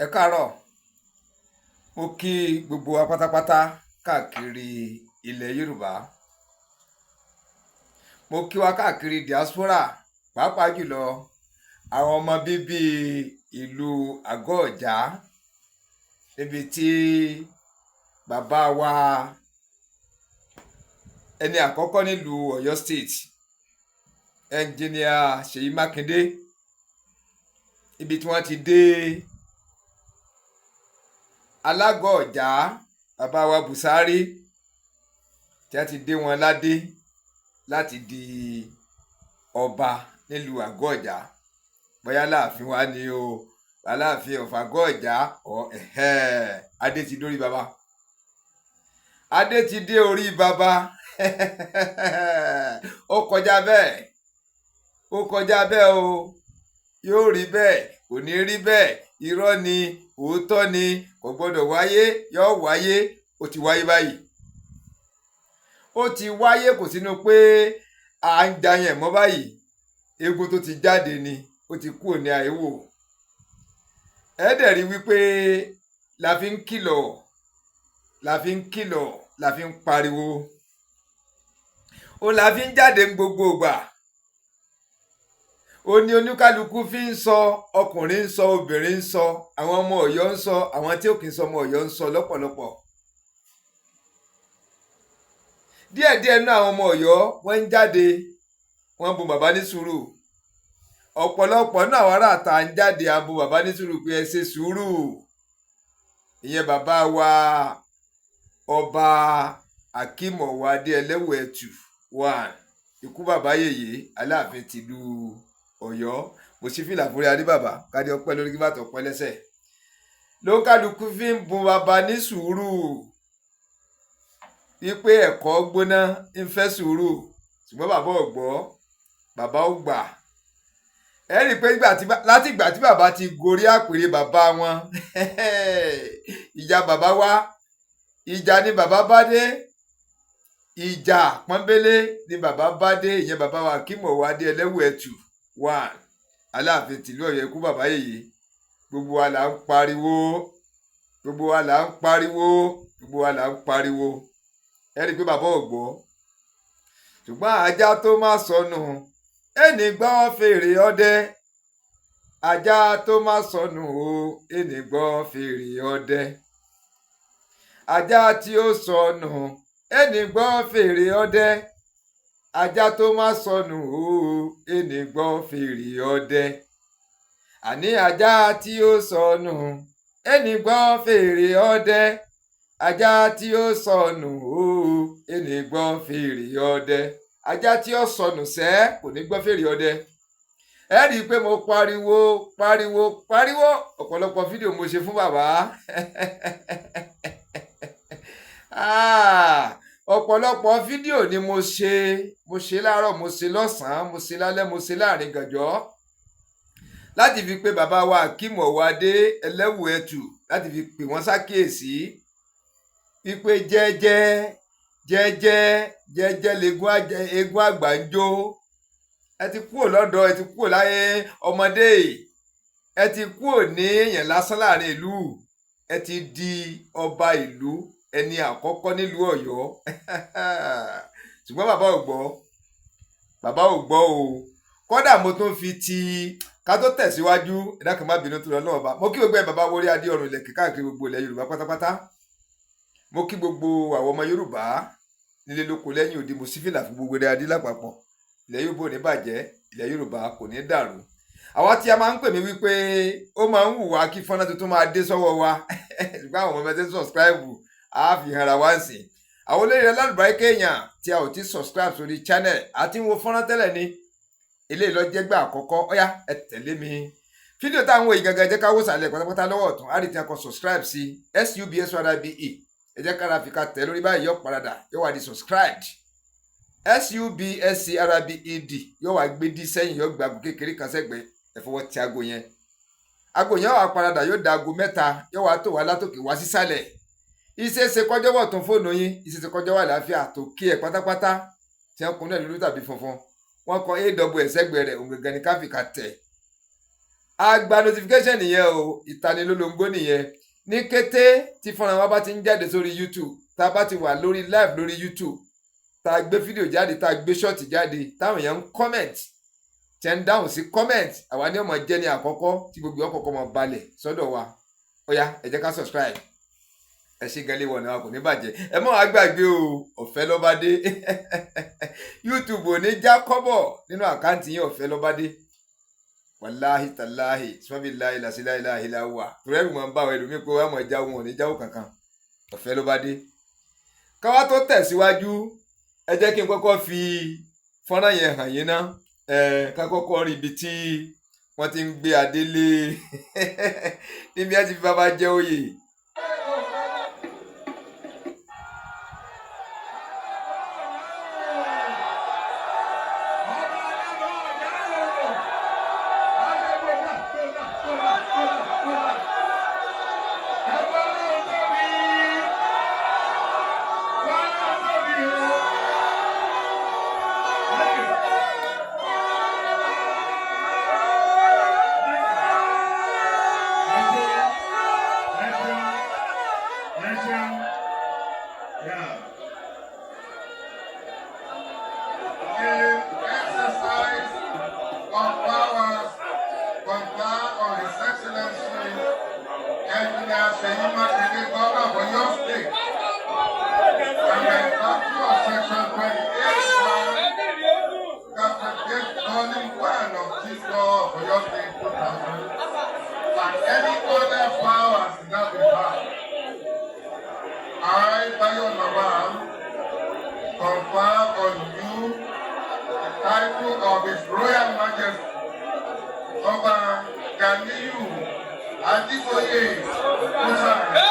Ẹ káàárọ̀. Mo kí gbogbo wa pátápátá káàkiri ilẹ̀ Yorùbá. Mo kí wa káàkiri diaspora, pàápàá jùlọ àwọn ọmọ bíbí ìlú Àgọ́ Ọ̀já, níbi tí bàbá wa, ẹni àkọ́kọ́ nílùú Ọ̀yọ́ State, Ẹnjìníà Ṣèyí Mákindé, ibi tí wọ́n ti dé Alágọ̀ Ọ̀já, bàbá wa Bùsárí, tí wọ́n ti dé wọn ládé láti di ọba nílùú Àgọ́ Ọ̀já. Bóyá láàfin wa ni o, Aláàfin of Àgọ́ Ọ̀já. Ọ adé ti dórí bàbá, adé ti dé orí bàbá. Ó kọjá bẹ́ẹ̀, ó kọjá bẹ́ẹ̀ o. Yóò rí bẹ́ẹ̀, kò ní rí bẹ́ẹ̀, irọ́ ni, òótọ́ ni, kò gbọ́dọ̀ wáyé, yóò wáyé. Ó ti wáyé báyìí, ó ti wáyé. Kò sínú pé à ń jayàn mọ́ báyìí. Eégún tó ti jáde ni, ó ti kúrò ní àìwò. Ẹ dẹ̀ rí wípé la fi ń kìlọ̀, la fi ń kìlọ̀, la fi ń pariwo, ó la fi ń jáde gbogbo ìgbà. Ó ní oníkálukú fi ń sọ, ọkùnrin ń sọ, obìnrin ń sọ, àwọn ọmọ Ọ̀yọ́ ń sọ, àwọn tí ò kì í sọ ọmọ Ọ̀yọ́ ń sọ lọ́pọ̀lọpọ̀. Díẹ̀díẹ̀ nínú àwọn ọmọ Ọ̀yọ́, wọ́n ń jáde, wọ́n bu bàbá ní sùúrù. Ọ̀pọ̀lọpọ̀ nínú àwọn aráàta ń jáde, à ń bu bàbá ní sùúrù pé ẹ ṣe sùúrù. Ìyẹn bàbá wa, Ọba Akeem Ọ̀wọ́adé Ẹlẹ́wù-Ẹ̀tù one, ikú bàbá yèyé, Aláàfin tìlú Ọ̀yọ́. Mo sì fìlà fúnra adé bàbá, kádé ọpẹ́ lórí, kí bàtà ọpẹ́ lẹ́sẹ̀. Ló kálukú fi ń bun bàbá ní sùúrù wípé ẹ̀kọ́ gbóná ń fẹ́ sùúrù, ṣùgbọ́n bàbá ò gbọ́, bàbá ò gbà. Ẹ rí i pé láti ìgbà tí bàbá ti gorí àpèrè bàbá wọn, ìjà bàbá wá, ìjà ni bàbá bá dé, ìjà pọ́nbélé ni bàbá bá dé. Ìyẹn bàbá wa Akeem Ọ̀wọ́adé Ẹlẹ́wù-Ẹ̀tù one, Aláàfin tìlú Ọ̀yọ́, ikú bàbá yèyé. Gbogbo wa là ń pariwo, gbogbo wa là ń pariwo, gbogbo wa là ń pariwo. Ẹ rí i pé bàbá ò gbọ́, ṣùgbọ́n ajá tó má sọnù ẹnì gbọ́ fèrè ọdẹ, ajá tó má sọnù o, ẹnì gbọ́ fèrè ọdẹ, ajá tí ó sọnù ẹnì gbọ́ fèrè ọdẹ, ajá tó má sọnù o, ẹnì gbọ́ fèrè ọdẹ. Àní ajá tí ó sọnù ẹnì gbọ́ fèrè ọdẹ, ajá tí ó sọnù o, ẹnì gbọ́ fèrè ọdẹ. Ajá tí ó sọnù sẹ́ kò ní gbọ́ fèrè ọdẹ. Ẹ rí i pé mo pariwo, pariwo, pariwo. Ọ̀pọ̀lọpọ̀ fídíò mo ṣe fún bàbá. Ọ̀pọ̀lọpọ̀ fídíò ni mo ṣe. Mo ṣe láàárọ̀, mo ṣe lọ́sàn-án, mo ṣe lálẹ́, mo ṣe láàrin gànjọ́, láti fi pe bàbá wa Akeem Ọ̀wọ́adé Ẹlẹ́wù-Ẹ̀tù, láti fi pè wọ́n ṣàkíyèsí wípé jẹ́jẹ́ jẹ́jẹ́ jẹ́jẹ́ legun eégún àgbà ń jó. Ẹ ti kúrò lọ́dọ̀, ẹ ti kúrò láyé ọmọdé, ẹ ti kúrò ní èèyàn lásán láàrin ìlú, ẹ ti di ọba ìlú, ẹni àkọ́kọ́ nílùú Ọ̀yọ́. Ṣùgbọ́n bàbá ò gbọ́, bàbá ò gbọ́ o. Kódà mo tún fi ti ká tó tẹ̀síwájú. Ẹ dákun, má bínú tó lọ náà bá. Mo kí gbogbo ẹ bàbá wọlé adé ọrùn ilẹ̀kẹ̀ káàkiri gbogbo ilẹ̀ Yorùbá pátápátá. Mo kí gbogbo àwọn ọmọ Yorùbá nílé lóko lẹ́yìn odi. Mo sí fìlà fún gbogbo ilẹ̀ adé lápapọ̀. Ilẹ̀ Yorùbá ò ní bàjẹ́, ilẹ̀ Yorùbá kò ní dàrú. Àwa tí a máa ń pè mí wípé ó máa ń wù wá kí fọ́nrán tuntun máa dé sọ́wọ́ wa, ṣùgbọ́n àwọn ọmọ ẹgbẹ́ subscribe á fi hàn ra wá sí. Àwọn olóyè alálùbáríkà èèyàn tí a ò ti subscribe sórí channel àti ń wo fọ́nrán tẹ́lẹ̀ ni, eléyìí ló jẹ́ gbà àkọ́kọ́. Ọ̀yá, ẹ tẹ̀lé mi. Fídíò táwọn wò yìí gangan, jẹ́ ká wò sàlẹ̀ pátápátá lọ́wọ́ ọ̀tún, á rí tí a kọ subscribe sí, subscribe. Ẹ jẹ́ kára fi ká tẹ̀ lórí báyìí, yóò paradà, yóò wá di subscribed, subscribed. Yóò wá gbé dí sẹ́yìn, yóò gba aago kékeré kan sẹ́gbẹ̀ẹ́. Ẹ fọwọ́ ti aago yẹn, aago yẹn wà paradà, yóò da aago mẹ́ta, yóò wá tó wá látòkè wá sísàlẹ̀. Ìṣeéṣe kọjọ́ wọ̀ tún fóònù yín, ìṣeéṣe kọjọ́ wà láàfíà tó kí ẹ pátápátá tí wọ́n kun náà dúdú tàbí funfun, wọ́n kọ aws sẹ́gbẹ̀ẹ́ rẹ̀. Òun gangan ní káfíńkà tẹ̀. A gba notification nìyẹn o, ìtanilólobó nìyẹn. Ní kété tí fọ́nrán wa bá ti ń jáde sórí YouTube, tá a bá ti wà lórí live lórí YouTube, tá a gbé fídíò jáde, tá a gbé short jáde, táwọn èèyàn ń comment, tí ń dáhùn sí comment, àwa ní ọmọ jẹ́ ní àkọ́kọ́ tí gbogbo ọkọ̀ọ̀kọ̀ mọ̀ balẹ̀ sọ́dọ̀ wa. Ó yá, ẹ jẹ́ ká subscribe. Ẹ ṣe gan léwọ̀n náà, kò ní bàjẹ́. Ẹ mọ́ wàá gbàgbé o, ọ̀fẹ́ ló bá dé. YouTube ò ní já kọ́bọ̀ nínú account yín, ọ̀fẹ́ ló bá dé. Wàláhì tàláhì sọ́bìláhì làṣíláhì láwà torí ẹ̀rù máa ń bá àwọn ẹlòmíì pé wọ́n á mọ̀ jáwọ́, wọn ò ní jáwọ́ kankan, ọ̀fẹ́ ló bá dé. Káwá tó tẹ̀síwájú, ẹ jẹ́ kí n kọ́kọ́ fi fọ́nrán yẹn hàn yín ná. Ẹ ká kọ́kọ́ rí ibi tí wọ́n ti ń gbé adé lé níbi ẹ ti fi bàbá jẹ oyè. Exercise of powers conferred on His Excellency Engineer Seyi Makinde, Governor of Oyo State, and by virtue of Section 28, Chapter 8, Volume 1 of this law of Oyo State 2000, and any other powers in that regard. I, Bayo Lawal, confer on you the title of His Royal Majesty Ọba Ganiyu Ajiboye Busari.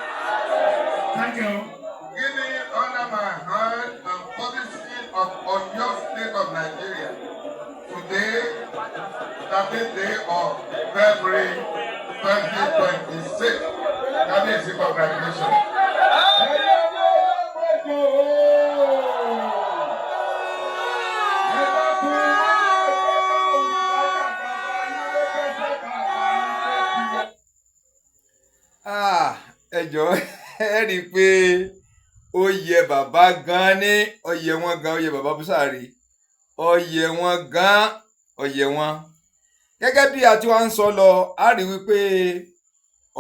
Thank you. Giving under my hand and policy of Oyo State of Nigeria today, 13th day of February 2026. That is it. Congratulations. Ẹ̀yin ọmọ ọlọ́gbọ́dọ̀ o. Ẹ dákun, wọ́n ní ẹgbẹ́ bá òun lájà bàbá yín ló fẹsẹ̀ bàbá yín létí. Ah, ẹ jọ̀ọ́, ẹ rí i pé ó yẹ bàbá gan ní, ó yẹ wọn gan, ó yẹ bàbá Búsàrí, ó yẹ wọn gan, ó yẹ wọn. Gẹ́gẹ́ bí a ti wá ń sọ lọ, a rí wípé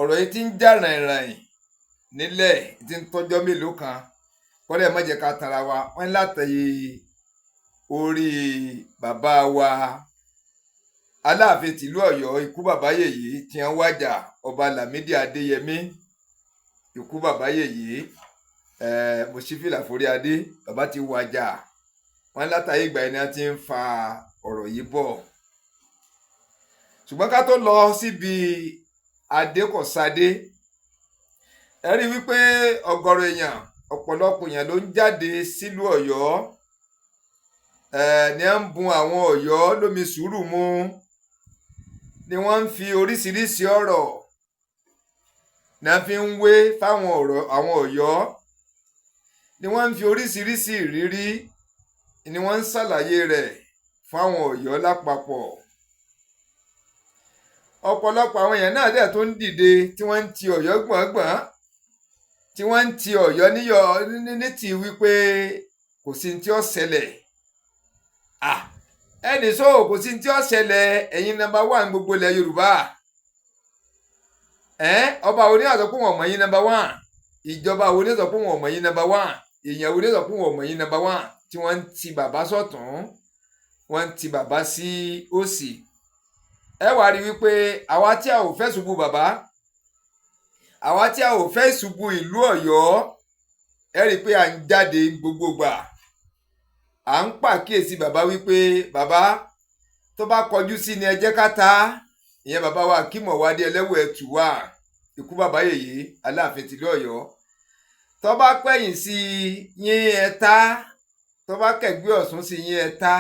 ọ̀rọ̀ yìí ti ń jà ràìnràìn nílẹ̀, tí ń tọ́jọ́ mélòó kan. Kọ́lẹ̀ má jẹ́ ká tara wa, wọ́n ní látàyè orí bàbá wa Aláàfin tìlú Ọ̀yọ́, ikú bàbá yèyé tí wọ́n wájà, Ọba Lámídì Adéyẹmí, ikú bàbá yèyé, mo ṣí fìlà forí adé, bàbá ti wájà. Wọ́n látàyè ìgbà yẹn ni wọ́n ti ń fa ọ̀rọ̀ yìí bọ̀. Ṣùgbọ́n ká tó lọ síbi adékọ̀sádé, ẹ rí i wípé ọ̀gọ̀rọ̀ èèyàn, ọ̀pọ̀lọpọ̀ èèyàn ló ń jáde sílùú Ọ̀yọ́ ní à ń bun àwọn Ọ̀yọ́ lómi sùúrù mu, ni wọ́n ń fi oríṣiríṣi ọ̀rọ̀ ní a fi ń wé fáwọn ọ̀rọ̀ àwọn Ọ̀yọ́, ni wọ́n ń fi oríṣiríṣi ìrírí ni wọ́n ń ṣàlàyé rẹ̀ fáwọn Ọ̀yọ́ lápapọ̀. Ọ̀pọ̀lọpọ̀ àwọn èèyàn náà dẹ̀ tó ń dìde tí wọ́n ń ti Ọ̀yọ́ gbọ̀ngbọ̀n, tí wọ́n ń ti Ọ̀yọ́ níyọ̀ ní ti wípé kò sí ní tí ó ṣẹlẹ̀. Ẹnì sọ kò sí ní tí ó ṣẹlẹ̀, ẹ̀yin number one gbogbo ilẹ̀ Yorùbá. Ọba wo ni ó sọ pé wọn mọ̀ yín number one? Ìjọba wo ni ó sọ pé wọn mọ̀ yín number one? Èèyàn wo ni ó sọ pé wọn mọ̀ yín number one? Tí wọ́n ń ti bàbá sọ̀tún, wọ́n ń ti bàbá sí òsì. Ẹ wá rí wípé àwa tí a ò fẹ́ ṣubú bàbá, àwa tí a ò fẹ́ ṣubú ìlú Ọ̀yọ́, ẹ rí i pé à ń jáde gbogbo gbà, à ń pàkíyèsí bàbá wípé bàbá tó bá kọjú sí ni ẹ jẹ́ ká ta. Ìyẹn bàbá wa Akeem Ọ̀wádé Ẹlẹ́wù Ẹ̀tù wà, ikú bàbá yèyé Aláàfin tìlú Ọ̀yọ́, tó bá pẹ̀yìn sí yín ẹ ta. Tó bá kẹ̀gbẹ́ ọ̀tún sí yín, ẹ ta.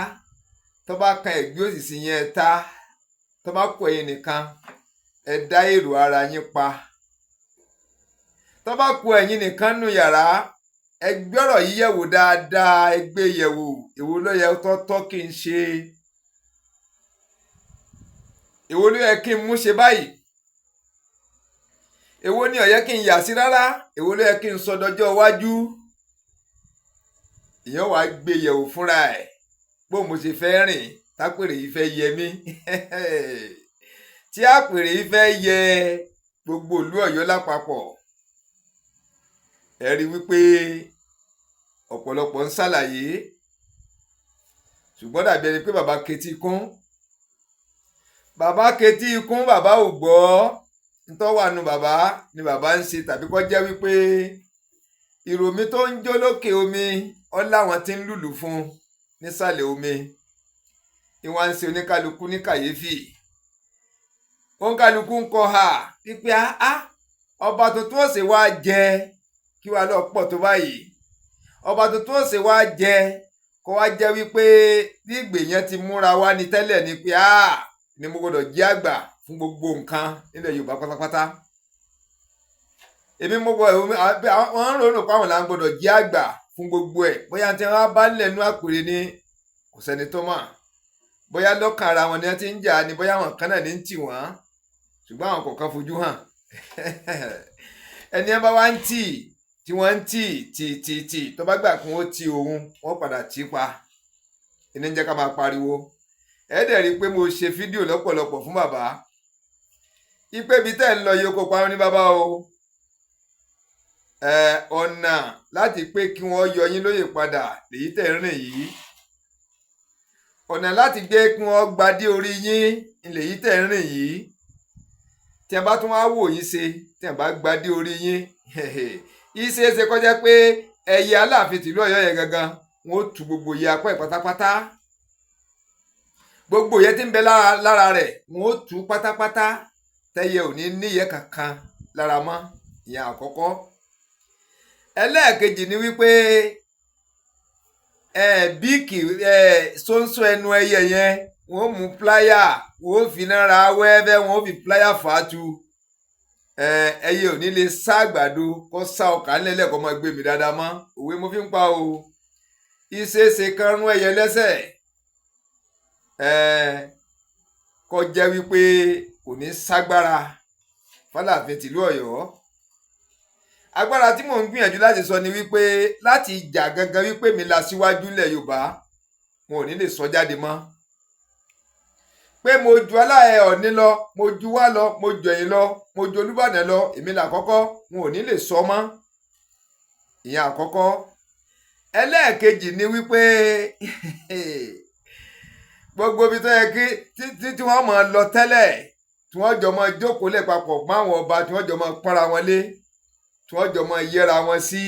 Tó bá kan ẹ̀gbẹ́ òsì sí yín, ẹ ta. Tó bá kù ẹ̀yin nìkan, ẹ dá èrò ara yín pa. Tó bá kù ẹ̀yin nìkan nù yàrá, ẹ gbé ọ̀rọ̀ yìí yẹ̀wò dáadáa, ẹ gbé yẹ̀wò. Èwo ló yẹ tó tọ́ kí n ṣe? Èwo ló yẹ kí n mú ṣe báyìí? Èwo ni ó yẹ kí n yà sí rárá? Èwo ló yẹ kí n sọ dọjọ́ iwájú? Èèyàn wàá gbé yẹ̀wò fúnra ẹ̀ bó mo ṣe fẹ́ rìn tápèrè yìí fẹ́ yẹ mí, tí àpèrè yìí fẹ́ yẹ gbogbo ìlú Ọ̀yọ́ lápapọ̀. Ẹ rí wípé ọ̀pọ̀lọpọ̀ ń ṣàlàyé, ṣùgbọ́n dàbí ẹni pé bàbá ketí kún, bàbá ketí kún, bàbá ò gbọ́. Ntọ́ wà nù bàbá ni bàbá ń ṣe, tàbí kó jẹ́ wípé ìròmí tó ń jó lókè omi ọ́ láwọn tí ń lùlù fún nísàlẹ̀ omi. Ìwọ̀n ń ṣe oníkálukú ní kàyéfì. Oníkálukú ń kọ ha wípé á ọba tuntun ọ̀sẹ̀ wá jẹ kí wàá lọ pọ̀ tó báyìí. Ọba tuntun ọ̀sẹ̀ wá jẹ kó wá jẹ́ wípé bí ìgbè yẹn ti múra wá ní tẹ́lẹ̀ ni pé á ni mo gbọ́dọ̀ jẹ́ àgbà fún gbogbo nǹkan nílẹ̀ Yorùbá pátápátá. Èmi mo gbọ́, wọ́n ń ronú pé àwọn là ń gbọ́dọ̀ jẹ́ àgbà fún gbogbo ẹ̀. Bóyá tí wọ́n bá lẹ́nu àpèrè ni, kò sẹ́ni tó mọ̀. Bóyá lọ́kàn ara wọn ni wọ́n ti ń jà ni, bóyá àwọn kan náà ní ń tì wọ́n, ṣùgbọ́n àwọn kọ̀ọ̀kan fojú hàn. Ẹni ẹ bá wá ń tì tí wọ́n ń tì tì tì tì, tó bá gbà kún ó ti òun, wọ́n padà tì pa. Ìní ń jẹ́ ká máa pariwo. Ẹ dẹ̀ rí i pé mo ṣe fídíò lọ́pọ̀lọpọ̀ fún bàbá ipe ibi tẹ́ ń lọ yìí kó parun ní bàbá o. Ọ̀nà láti pé kí wọ́n yọ yín lóyè padà lèyí tẹ̀ ń rìn yìí, ọ̀nà láti gbé kí wọ́n gbadé orí yín lèyí tẹ̀ ń rìn yìí. Tí a bá tún wá wò yín ṣe, tí a bá gbadé orí yín, ìṣeéṣe kọjá pé ẹyẹ Aláàfin tìlú Ọ̀yọ́ yẹn gangan, wọn ó tu gbogbo iye apá ẹ̀ pátápátá. Gbogbo ìyẹn tí ń bẹ lára rẹ̀, wọn ó tu pátápátá, tẹ́yẹ ò ní níyẹ kankan lára mọ́. Ìyẹn àkọ́kọ́. Ẹlẹ́ẹ̀kejì ni wípé ẹ bíìkì ẹ ṣóńṣó ẹnu ẹyẹ yẹn, wọn ó mú plier, wọn ó fi náírà wẹ́ẹ́fẹ́, wọn ó fi plier fà á tu. Ẹyẹ ò ní lè sá àgbàdo kó sá ọkà ńlẹ̀lẹ̀ kó máa gbé mi dáadáa mọ́. Òwe mo fi ń pa o. Ìṣeéṣe kan rún ẹyẹ lẹ́sẹ̀, kó jẹ́ wípé kò ní ságbára f'Aláàfin tìlú Ọ̀yọ́. Agbára tí mò ń gbìyànjú láti sọ ni wípé láti jà gangan wípé mi la síwájú ilẹ̀ Yorùbá, wọn ò ní lè sọ jáde mọ́ pé mo ju aláẹ Ọ̀ní lọ, mo ju wá lọ, mo ju ẹ̀yìn lọ, mo ju Olúbàdàn lọ, èmi là kọ́kọ́. Wọn ò ní lè sọ mọ́. Ìyẹn àkọ́kọ́. Ẹlẹ́ẹ̀kejì ni wípé gbogbo ibi tó yẹ kí tí wọ́n máa lọ tẹ́lẹ̀, tí wọ́n jọ máa jókòó lẹ̀ papọ̀ máwọn ọba, tí wọ́n jọ máa pọ́nra wọn lé, tí wọ́n jọ máa yẹra wọn sí,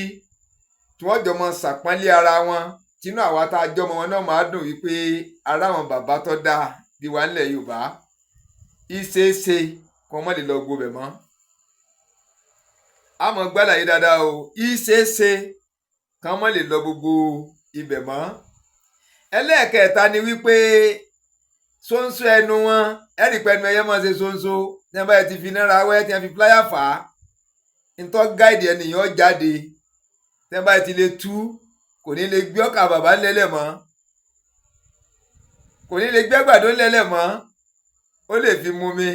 tí wọ́n jọ máa ṣàpọ́nlé ara wọn, tínú àwa tá a jọmọ wọn náà máa dùn wípé ara àwọn bàbá tó dáa bí wà nílẹ̀ Yorùbá, ìṣeéṣe kí wọ́n má lè lọ gbobẹ̀ mọ́. Àmọ́ gbàlàyé dáadáa o. Ìṣeéṣe kí wọ́n má lè lọ gbogbo ibẹ̀ mọ́. Ẹlẹ́ẹ̀kẹta ni wípé ṣóńṣó ẹnu wọn, ẹ̀rì pẹ̀lú ẹyẹ máa ṣe ṣóńṣó tí wọ́n bá ti fi náírà wẹ́, tí wọ́n fi plier fà á, ntọ́ gáìdì ẹnìyàn jáde. Tí wọ́n bá ti lè tú, kò ní lè gbé ọkà bàbá ńlẹ́lẹ̀ mọ́, kò ní lè gbé àgbàdo ńlẹ́lẹ̀ mọ́. Ó lè fi mu mi,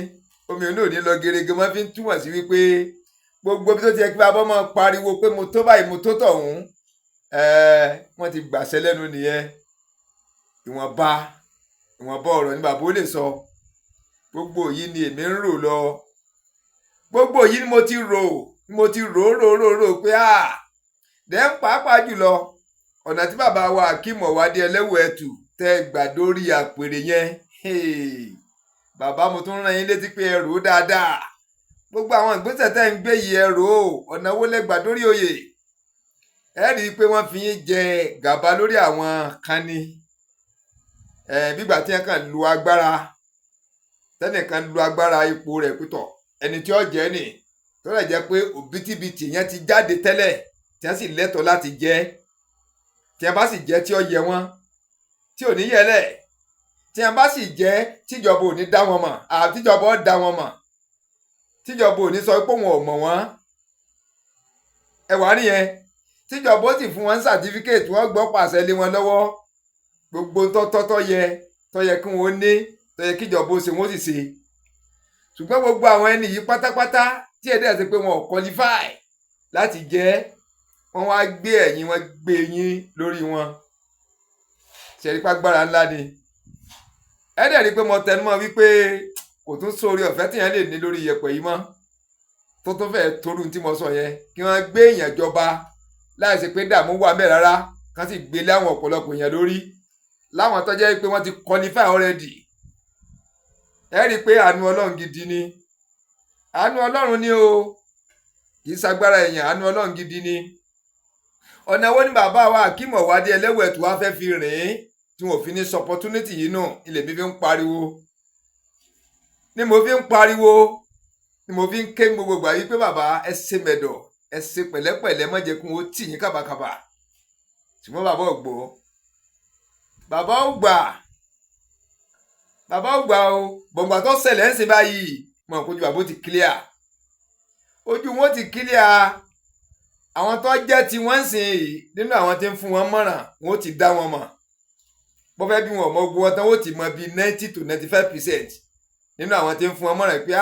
omi òun ò ní lọ gerege mọ́. Fi ń túmọ̀ sí wípé gbogbo ibi tó ti yẹ kí bàbá máa pariwo pé mo tó báyìí, mo tó tọ̀hún, wọ́n ti gbàṣẹ lẹ́nu nìyẹn. Ìwọ̀nba ìwọ̀nba ọ̀rọ̀ ni bàbá ó lè sọ. Gbogbo yìí ni èmi ń rò lọ, gbogbo yìí ni mo ti rò, mo ti rò rò rò rò pé à dẹ́ ń pàápàá jùlọ ọ̀nà tí bàbá wa Akeem Ọ̀wádé Ẹlẹ́wù Ẹ̀tù tẹ́ gbà dórí àpèrè yẹn. Bàbá, mo tún rán yín létí pé ẹ rò ó dáadáa. Gbogbo àwọn ìgbésẹ̀ tẹ́ ń gbé yìí, ẹ rò ó. Ọ̀nà wo lẹ gbà dórí oyè? Ẹ rí i pé wọ́n fi yín jẹ gàba lórí àwọn kan ni, bígbà tí wọ́n kàn lu agbára, tẹ́nìkan lu agbára ipò rẹ̀ pítọ̀ ẹni tí ó jẹ́ nì tó lè jẹ́ pé òbítíbitì yẹn ti jáde tẹ́lẹ̀ tí wọ́n sì lẹ́tọ̀ọ́ láti jẹ́. Tí a bá sì jẹ́ tí ó yẹ wọ́n, tí ò ní yẹlẹ̀, tí a bá sì jẹ́ tíjọba ò ní dá wọn mọ̀, àtíjọba ó dá wọn mọ̀, tíjọba ò ní sọ pé òun ò mọ̀ wọ́n, ẹ wà nìyẹn, tíjọba ó sì fún wọn certificate, wọ́n gbọ́ pàṣẹ lé wọn lọ́wọ́, gbogbo tọ́tọ́ yẹ tó yẹ kí wọ́n ní, tó yẹ kíjọba ó ṣe, wọ́n sì ṣe. Ṣùgbọ́n gbogbo àwọn ẹni yìí pátápátá tí ẹ̀dá ṣe pé wọn ò qualify láti jẹ́, wọ́n wá gbé ẹ̀yìn wọn gbé yín lórí wọn. Ṣẹ̀rípàgbára ńlá ni. Ẹ dẹ̀ rí i pé mo tẹnumọ́ wípé kò tún sóore ọ̀fẹ́ tíyẹn lè ní lórí iyẹ̀pẹ̀ yìí mọ́ tó tún fẹ́ẹ́ torú tí mo sọ yẹn, kí wọ́n gbé èèyàn jọba láì ṣe pé dààmú wà mẹ́ rárá, kán sì gbé láwọn ọ̀pọ̀lọpọ̀ èèyàn lórí láwọn tó jẹ́ pé wọ́n ti qualify already. Ẹ rí i pé àánú Ọlọ́run gidi ni, àánú Ọlọ́run ni o, kì í ṣagbára èèyàn, àánú Ọlọ́run gidi ni. Ọ̀nà wo ni bàbá wa Akeem Ọ̀wádé Ẹlẹ́wẹ̀tù wá fẹ́ fi rìn ín tí wọn ò fi ní sọ opportunity yìí nù? Ilé mi fi ń pariwo ni, mo fi ń pariwo ni, mo fi ń ké gbogbo ìgbà yìí pé bàbá, ẹ ṣe mẹ̀dọ̀, ẹ ṣe pẹ̀lẹ́pẹ̀lẹ́, má jẹ́ kí wọ́n tì yín kàbàkàbà. Ṣùgbọ́n bàbá ò gbọ́, bàbá ò gbà, bàbá ò gbà o. Gbọ̀ngbà tó ṣẹlẹ̀ ń ṣe báyìí, mọ̀ kójú bàbá ó ti clear, ojú wọn ti clear. Àwọn tó jẹ́ tí wọ́n ń sìn yìí nínú àwọn tí ń fún wọn mọ̀ràn, wọn ó ti dá wọn mọ̀. Bó fẹ́ bí wọn ò mọ ogun wọn tán, ó ti mọ bíi 90 to 95% nínú àwọn tí ń fún wọn mọ̀ràn pé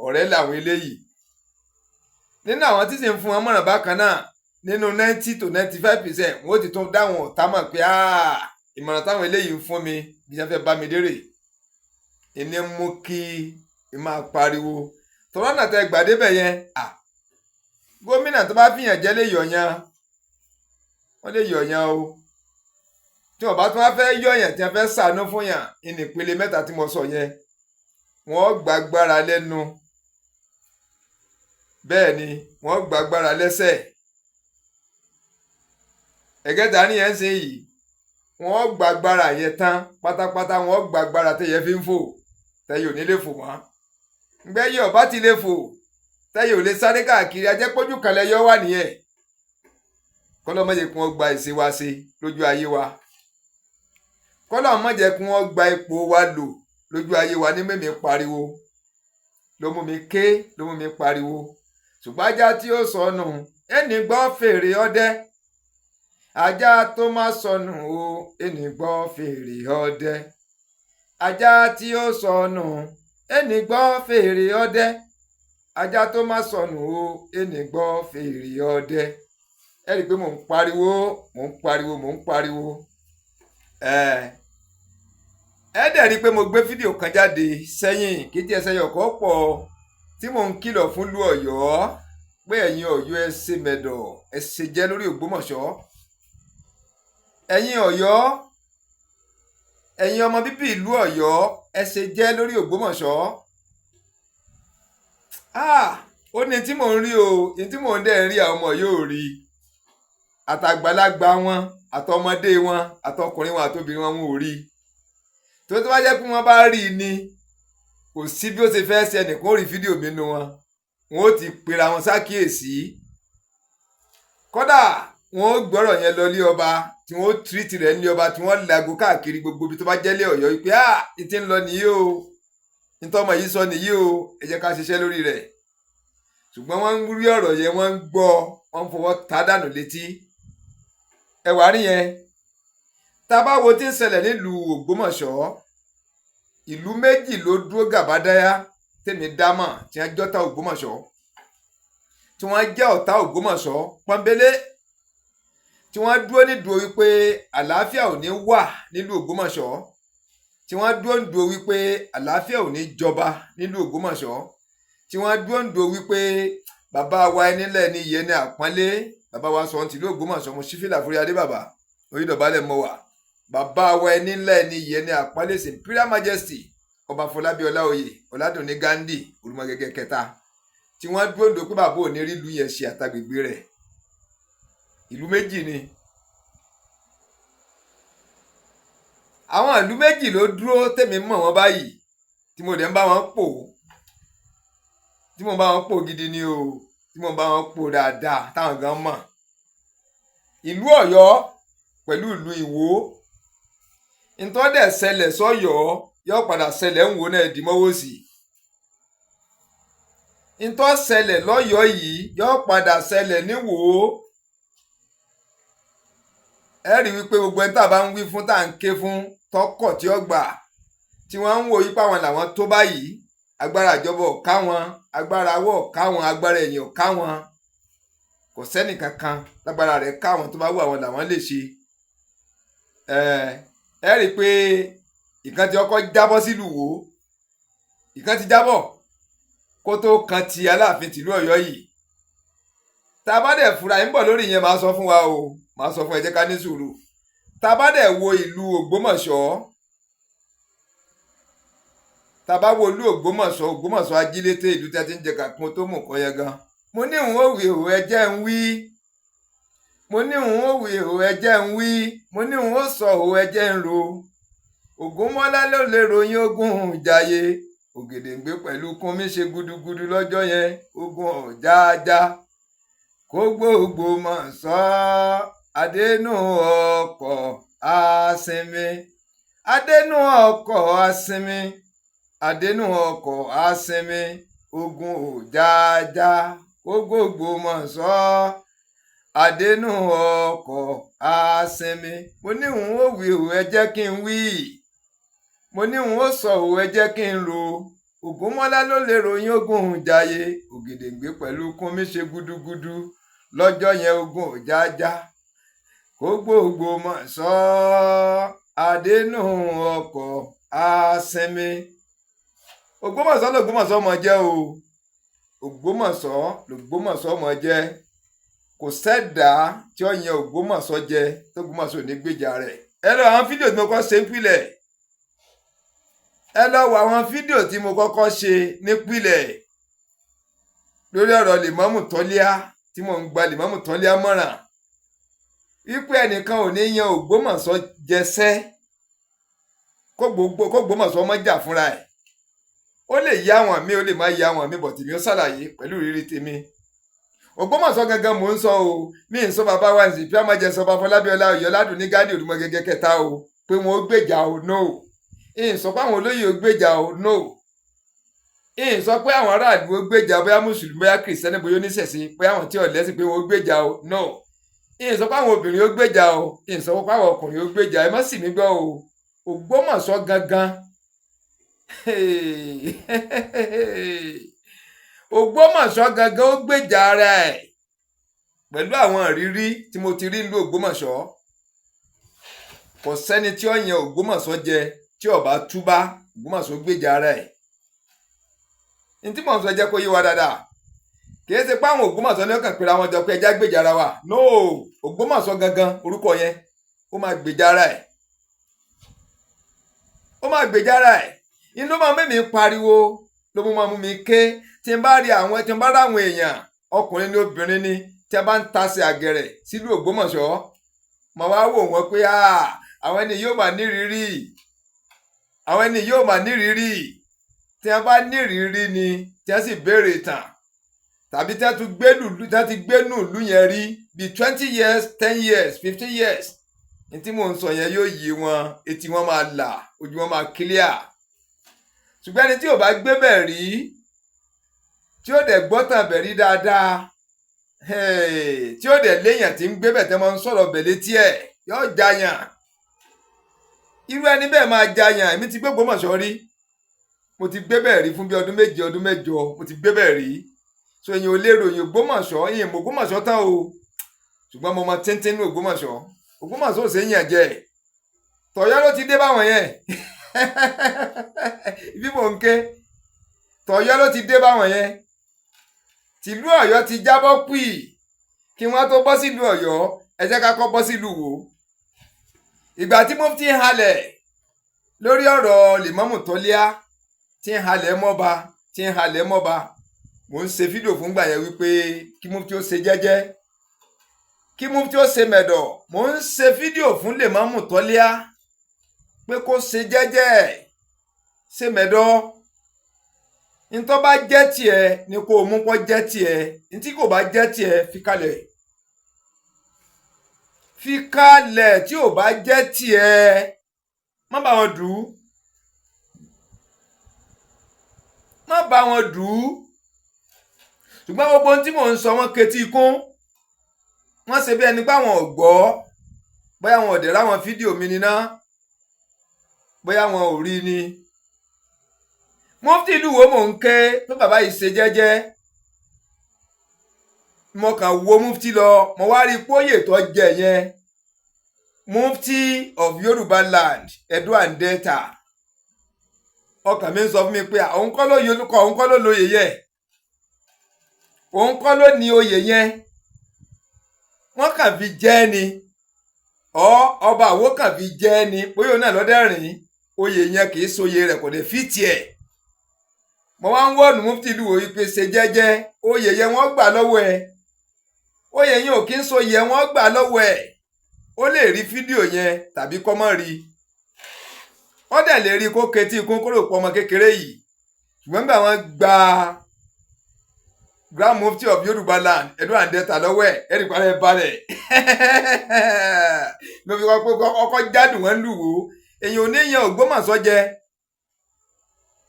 ọ̀rẹ́ làwọn eléyìí. Nínú àwọn tí sì ń fún wọn mọ̀ràn bákan náà, nínú 90 to 95%, wọn ó ti tún dáwọn ọ̀tá mọ̀ pé ìmọ̀ràn táwọn eléyìí ń fún mi bí wọ́n fẹ́ bá mi dérè. Ìní mú kí n máa pariwo tọ́lá tẹ gbàdébẹ̀ yẹn. Gómìnà tó bá fìyàn jẹ lè yọ̀yàn, wọ́n lè yọ̀yàn o. Tí wọ́n bá tún wá fẹ́ yọ̀yàn, tí wọ́n fẹ́ ṣàánú fún yàn, ìní ìpele mẹ́ta tí mo sọ yẹn, wọ́n gbàgbára lẹ́nu, bẹ́ẹ̀ ni wọ́n gbàgbára lẹ́sẹ̀. Ẹ̀kẹta nìyẹn ń ṣe yìí, wọ́n gbàgbára yẹn tán pátápátá, wọ́n gbàgbára tẹ̀yẹ fi ń fò, tẹ̀yẹ ò ní lè fò mọ́. Ngbẹ́yẹ ọba ti lè fò, tẹ̀yẹ ò lè sáré káàkiri, ajẹ́pọ́jú kan lẹ́yọ́ wà nìyẹn. Kọ́lọ́ má jẹ́ kí wọ́n gba ìṣe wa ṣe lójú ayé wa, kọ́lọ́ má jẹ́ kí wọ́n gba ipò wa lò lójú ayé wa ní mímí pariwo ló mú mi ké, ló mú mi pariwo. Ṣùgbọ́n ajá tí ó sọnù ẹnì gbọ́ fèrè ọdẹ, ajá tó má sọnù o, ẹnì gbọ́ fèrè ọdẹ, ajá tí ó sọnù ẹnì gbọ́ fèrè ọdẹ, ajá tó má sọnù o, ẹnì gbọ́ fèrè ọdẹ. Ẹ rí i pé mò ń pariwo, mò ń pariwo, mò ń pariwo. Ẹ dẹ̀ rí i pé mo gbé fídíò kan jáde sẹ́yìn, kí tí ẹsẹ̀ yọ̀kọ́ pọ̀, tí mò ń kìlọ̀ fún ìlú Ọ̀yọ́ pé ẹ̀yin Ọ̀yọ́, ẹ ṣe mẹ̀dọ̀, ẹ ṣe jẹ́ lórí Ògbómọ̀ṣọ́. Ẹ̀yin Ọ̀yọ́, ẹ̀yin ọmọ bíbí ìlú Ọ̀yọ́, ẹ ṣe jẹ́ lórí Ògbómọ̀ṣọ́. Ó ní tí mò ń rí o, ní tí mò ń dẹ̀ ń rí, àwọn ọmọ yóò rí, àtàgbàlagbà wọn, àtọmọdé wọn, àtọkùnrin wọn, àtobìnrin wọn, wọn ò rí. Tó tó bá jẹ́ pé wọ́n bá rí i ni, kò sí bí ó ṣe fẹ́ ṣe ẹnìkan ó rí fídíò mi nu wọn, wọn ó ti pera wọn sákìyèsí. Kódà wọn ó gbọ́rọ̀ yẹn lọ lé ọba, tí wọ́n ó tírìtì rẹ̀ ní ọba, tí wọ́n lago káàkiri gbogbo ibi tó bá jẹ́lé Ọ̀yọ́ pé ní ti ń lọ nìyí o, ní tọ́mọ yìí sọ nìyí o, ẹ jẹ́ ká ṣiṣẹ́ lórí rẹ̀. Ṣùgbọ́n wọ́n ń rí ọ̀rọ̀ yẹn, wọ́n ń gbọ́, wọ́n ń fọwọ́ ta dànù létí. Ẹ wàá rí yẹn. Tá a bá wo tí ń ṣẹlẹ̀ nílùú Ògbómọ̀ṣọ́, ìlú méjì ló dúró gàbádáyà tèmi dámọ̀ tí wọ́n jọ́ta Ògbómọ̀ṣọ́, tí wọ́n jẹ́ ọ̀tá Ògbómọ̀ṣọ́ pọ́nbélé, tí wọ́n dúró nídùú wípé àlàáfíà ò ní wà nílùú Ògbómọ̀ṣọ́, tí wọ́n dúró nídùú wípé àlàáfíà ò ní jọba nílùú Ògbómọ̀ṣọ́, tí wọ́n dúró nídùú wípé bàbá wa ẹnílẹ̀ ní iye ní àpọ́nlé. Bàbá wa sọ tìlú Ògbómọ̀ṣọ́, mo ṣí fìlà fúri adé, bàbá orídọ̀bálẹ̀ mọ́ wà. Bàbá wa ẹnílẹ̀ ní iye ní àpọ́nlé, Imperial Majesty Ọba Fọlábí Ọláoyè Ọládùnní Ghandi Olúmọgẹgẹ kẹta, tí wọ́n dúró nídùú pé bàbá ò ní rí ìlú yẹn ṣe àtàgbègbè rẹ̀. Ìlú méjì ni, àwọn ìlú méjì ló dúró tèmi mọ̀ wọ́n báyìí, tí mo dẹ̀ ń bá wọn pò, tí mo bá wọn pò gidi ni o, tí mo bá wọn pò dáadáa, táwọn gan mọ̀. Ìlú Ọ̀yọ́ Pẹ̀lú ìlú Ìwó, ntọ́ dẹ̀ ṣẹlẹ̀ sọ́yọ́ yóò padà ṣẹlẹ̀ ń wo náà dìmọ́wọ́ sí. Ntọ́ ṣẹlẹ̀ lọ́yọ́ yìí yóò padà ṣẹlẹ̀ níwòó. Ẹ rí wípé gbogbo ẹni tá a bá ń wí fún, tá à ń ké fún, tọkọ̀ tí ó gbà, tí wọ́n ń wo yípa wọn làwọn tó báyìí, agbára ìjọba ò ká wọn, agbára awọ́ ò ká wọn, agbára ẹ̀yìn ò ká wọn, kò sẹ́nì kankan lágbára rẹ̀ ká wọn, tó bá wù àwọn làwọn lè ṣe. Ẹ rí i pé ìkan ti ọkọ̀ jábọ́ sílùú Ìwó, ìkan ti jábọ̀ kó tó kan ti Aláàfin tìlú Ọ̀yọ́ yìí. Tá a bá dẹ̀ fura ń bọ̀ lórí ìyẹn, màá sọ fún wa o, màá sọ fún ẹ, jẹ́ ká ní sùúrù. Tá a bá dẹ̀ wo ìlú Ògbómọ̀ṣọ́, tá a bá wo ìlú Ògbómọ̀ṣọ́, Ògbómọ̀ṣọ́ ajílété, ìlú tí a ti ń jẹ kàkún tó mú nǹkan yẹn gan. Mo ní òun ò wí òun, ẹ jẹ́ ń wí. Mo ní òun ò wí òun, ẹ jẹ́ ń wí. Mo ní òun ò sọ òun, ẹ jẹ́ ń ro. Ògúnmọ́lá ló lè ròyìn ogun ìjàyè Ògèdèǹgbé pẹ̀lú Kúnmí ṣe gudugudu lọ́jọ́ yẹn, ogun ọ̀jájá kó gbogbo mọ̀ sọ adénú ọkọ̀ àsinmi, adénú ọkọ̀ àsinmi, adénú ọkọ̀ àsinmi, ogun òjájá kó gbogbo mọ̀ sọ adénú ọkọ̀ àsinmi. Mo ní òun ó wí òun, ẹ jẹ́ kí n wí. Mo ní òun ó sọ òun, ẹ jẹ́ kí n ro. Ògúnmọ́lá ló lè ròyìn ogun ìjàyè Ògèdèǹgbé pẹ̀lú Kúnmí ṣe gudugudu lọ́jọ́ yẹn, ogun òjájá kó gbogbo mọ̀ sọ adénú ọkọ̀ àsinmi. Ògbómọ̀ṣọ́ lògbómọ̀ṣọ́ mọ̀ jẹ́ o, Ògbómọ̀ṣọ́ lògbómọ̀ṣọ́ mọ̀ jẹ́. Kò sẹ́dàá tí ó yan Ògbómọ̀ṣọ́ jẹ tó Ògbómọ̀ṣọ́ ò ní gbèjà rẹ̀. Ẹ lọ àwọn fídíò tí mo kọ́ ṣe ń pilẹ̀, ẹ lọ wo àwọn fídíò tí mo kọ́kọ́ ṣe nípìlẹ̀ lórí ọ̀rọ̀ Lèmọ́mù Tọ́líà, tí mò ń gba Lèmọ́mù Tọ́líà mọ̀ràn wípé ẹnìkan ò ní yan Ògbómọ̀ṣọ́ jẹsẹ́ kó Ògbómọ̀ṣọ́ mọ́ jà fúnra ẹ̀. Ó lè yá àwọn mi, ó lè má yá àwọn mi, bọ̀ tèmi ó ṣàlàyé pẹ̀lú ìrírí tèmi. Ògbómọ̀ṣọ́ gangan mò ń sọ o, mi ń sọ bàbá wa ǹsìn pí ọmọ jẹ sọ bá Fọlábí Ọlá Ọ̀yọ́ládùn ní Gádì Òdùmọ̀gẹ́gẹ́ kẹta o, pé wọn ó gbèjà o, no. Ń sọ pé àwọn olóyè ó gbèjà o, no. Ń sọ pé àwọn aráàlú ó gbèjà, bóyá mùsùlùmí, bóyá kìrìsìtẹ́nì, bóyá oníṣẹ̀ṣe, bóyá àwọn tí ò lẹ́sìn, pé wọn ó gbèjà o, no. Ń sọ pé àwọn obìnrin ó gbèjà o, ń sọ pé àwọn ọkùnrin ó gbèjà. Ẹ má sì mí gbọ́ o. Ògbómọ̀ṣọ́ gangan, Ògbómọ̀ṣọ́ gangan ó gbèjà ara ẹ̀ pẹ̀lú àwọn ìrírí tí mo ti rí nílùú Ògbómọ̀ṣọ́. Kò sẹ́ni tí ó yan Ògbómọ̀ṣọ́ jẹ tí ó bá túbá. Ògbómọ̀ṣọ́ gbèjà ara ẹ̀. Ní tí mò ń sọ, jẹ́ kó yé wa dáadáa. Kì í ṣe pé àwọn Ògbómọ̀ṣọ́ ní ọkàn pera wọn jọ pé ẹja gbèjà ara wa, no. Ògbómọ̀ṣọ́ gangan, orúkọ yẹn, ó máa gbèjà ara ẹ̀, ó máa gbèjà ara ẹ̀. Inú máa mẹ́mi pariwo ló mú máa mú mi ké tí n bá rí àwọn, tí n bá ráwọn èèyàn, ọkùnrin ní, obìnrin ní, tí a bá ń tasẹ̀ àgẹ̀rẹ̀ sílùú Ògbómọ̀ṣọ́, mà wá wò wọ́n pé àwọn ẹni yóò máa nírìírí, àwọn ẹni yóò máa nírìírí. Tí a bá nírìírí ni, tí a sì béèrè ìtàn, tàbí tí a tún gbé lùlù, tí a ti gbé nùlù yẹn rí bíi 20 years, 10 years, 15 years, ní tí mò ń sọ yẹn yóò yé wọn, etí wọn máa là, ojú wọn máa clear. Ṣùgbọ́n ẹni tí ò bá gbé bẹ̀ rí, tí ó dẹ̀ gbọ́tàn bẹ̀ rí dáadáa, tí ó dẹ̀ léèyàn tí ń gbé bẹ̀ tẹ́ máa ń sọ̀rọ̀ bẹ̀ létí ẹ̀, yóò jayàn. Irú ẹni bẹ́ẹ̀ máa jayàn. Èmi ti gbé Ògbómọ̀ṣọ́ rí, mo ti gbé bẹ̀ rí fún bí ọdún 7, ọdún 8, mo ti gbé bẹ̀ rí. So èyàn ò lè ròyìn Ògbómọ̀ṣọ́, èyàn mọ̀ Ògbómọ̀ṣọ́ tán o, ṣùgbọ́n mo mọ tíntín ní Ògbómọ̀ṣọ́. Ògbómọ̀ṣọ́ ò ṣe é yàn jẹ. Tọ̀yọ́ ló ti dé báwọn yẹn bí mò ń ké. Tọ̀yọ́ ló ti dé báwọn yẹn. Tìlú Ọ̀yọ́ ti jábọ́ pì kí wọ́n tó bọ́ sílùú Ọ̀yọ́. Ẹ jẹ́ ká kọ́ bọ́ sílùú Ìwó. Ìgbà tí mufti ń halẹ̀ lórí ọ̀rọ̀ Lèmọ́mù Tọ́líà, tí ń halẹ̀ mọ́ba, tí ń halẹ̀ mọ́ba, mò ń ṣe fídíò fúngbà yẹn wípé kí mufti ó ṣe jẹ́jẹ́, kí mufti ó ṣe mẹ̀dọ̀. Mò ń ṣe fídíò fún Lèmọ́mù Tọ́líà pé kó ṣe jẹ́jẹ́, ṣe mẹ̀dọ̀. Ntọ́ bá jẹ́ tiẹ̀ ni kó o mú kó jẹ́ tiẹ̀, ntí kò bá jẹ́ tiẹ̀, fi kalẹ̀. Fi kalẹ̀. Tí ò bá jẹ́ tiẹ̀, má bá wọn dù ú, má bá wọn dù ú. Ṣùgbọ́n gbogbo ohun tí mò ń sọ, wọ́n ketí ikún, wọ́n ṣe bí ẹni pé àwọn ò gbọ́. Bóyá wọn ò dẹ̀ ráwọn fídíò mi níná, bóyá wọn ò rí ni. Mufti ìlú wo mò ń ké pé bàbá yìí ṣe jẹ́jẹ́. Mo kàn wo mufti lọ, mo wá rí póyè tó jẹ yẹn, Mufti of Yorùbá Land, Edo and Delta. Ọkàn mi ń sọ fún mi pé òun kọ́ ló yolúkọ, òun kọ́ ló lóye yẹ, òun kọ́ ló ní oyè yẹn. Wọ́n kàn fi jẹ́ ni ọ ọba àwo kàn fi jẹ́ ni. Bóyá òun náà lọ́dẹ̀rìn oyè yẹn, kì í soyè rẹ̀, kò lè fi tiẹ̀. Mo wá ń wọ́ọ̀nù mufti ìlú wo wípé ṣe jẹ́jẹ́, oyè yẹn wọ́n gbà lọ́wọ́ ẹ̀. Oyè yẹn ò kí ń soyè, wọ́n gbà lọ́wọ́ ẹ̀. Ó lè rí fídíò yẹn tàbí kọ́ mọ́ rí. Ó dẹ̀ lè rí kó ketí ikún kúrò pọ̀ ọmọ kékeré yìí. Ṣùgbọ́n nígbà wọ́n gba Grand Mufti of Yorùbá Land, Edo and Delta lọ́wọ́ ẹ̀, ẹ̀rí parẹ́ balẹ̀ ló fi kọ́ pé ọkọ̀ jádùn wọn lù wò. Èyàn ò ní yan Ògbómọ̀ṣọ́ jẹ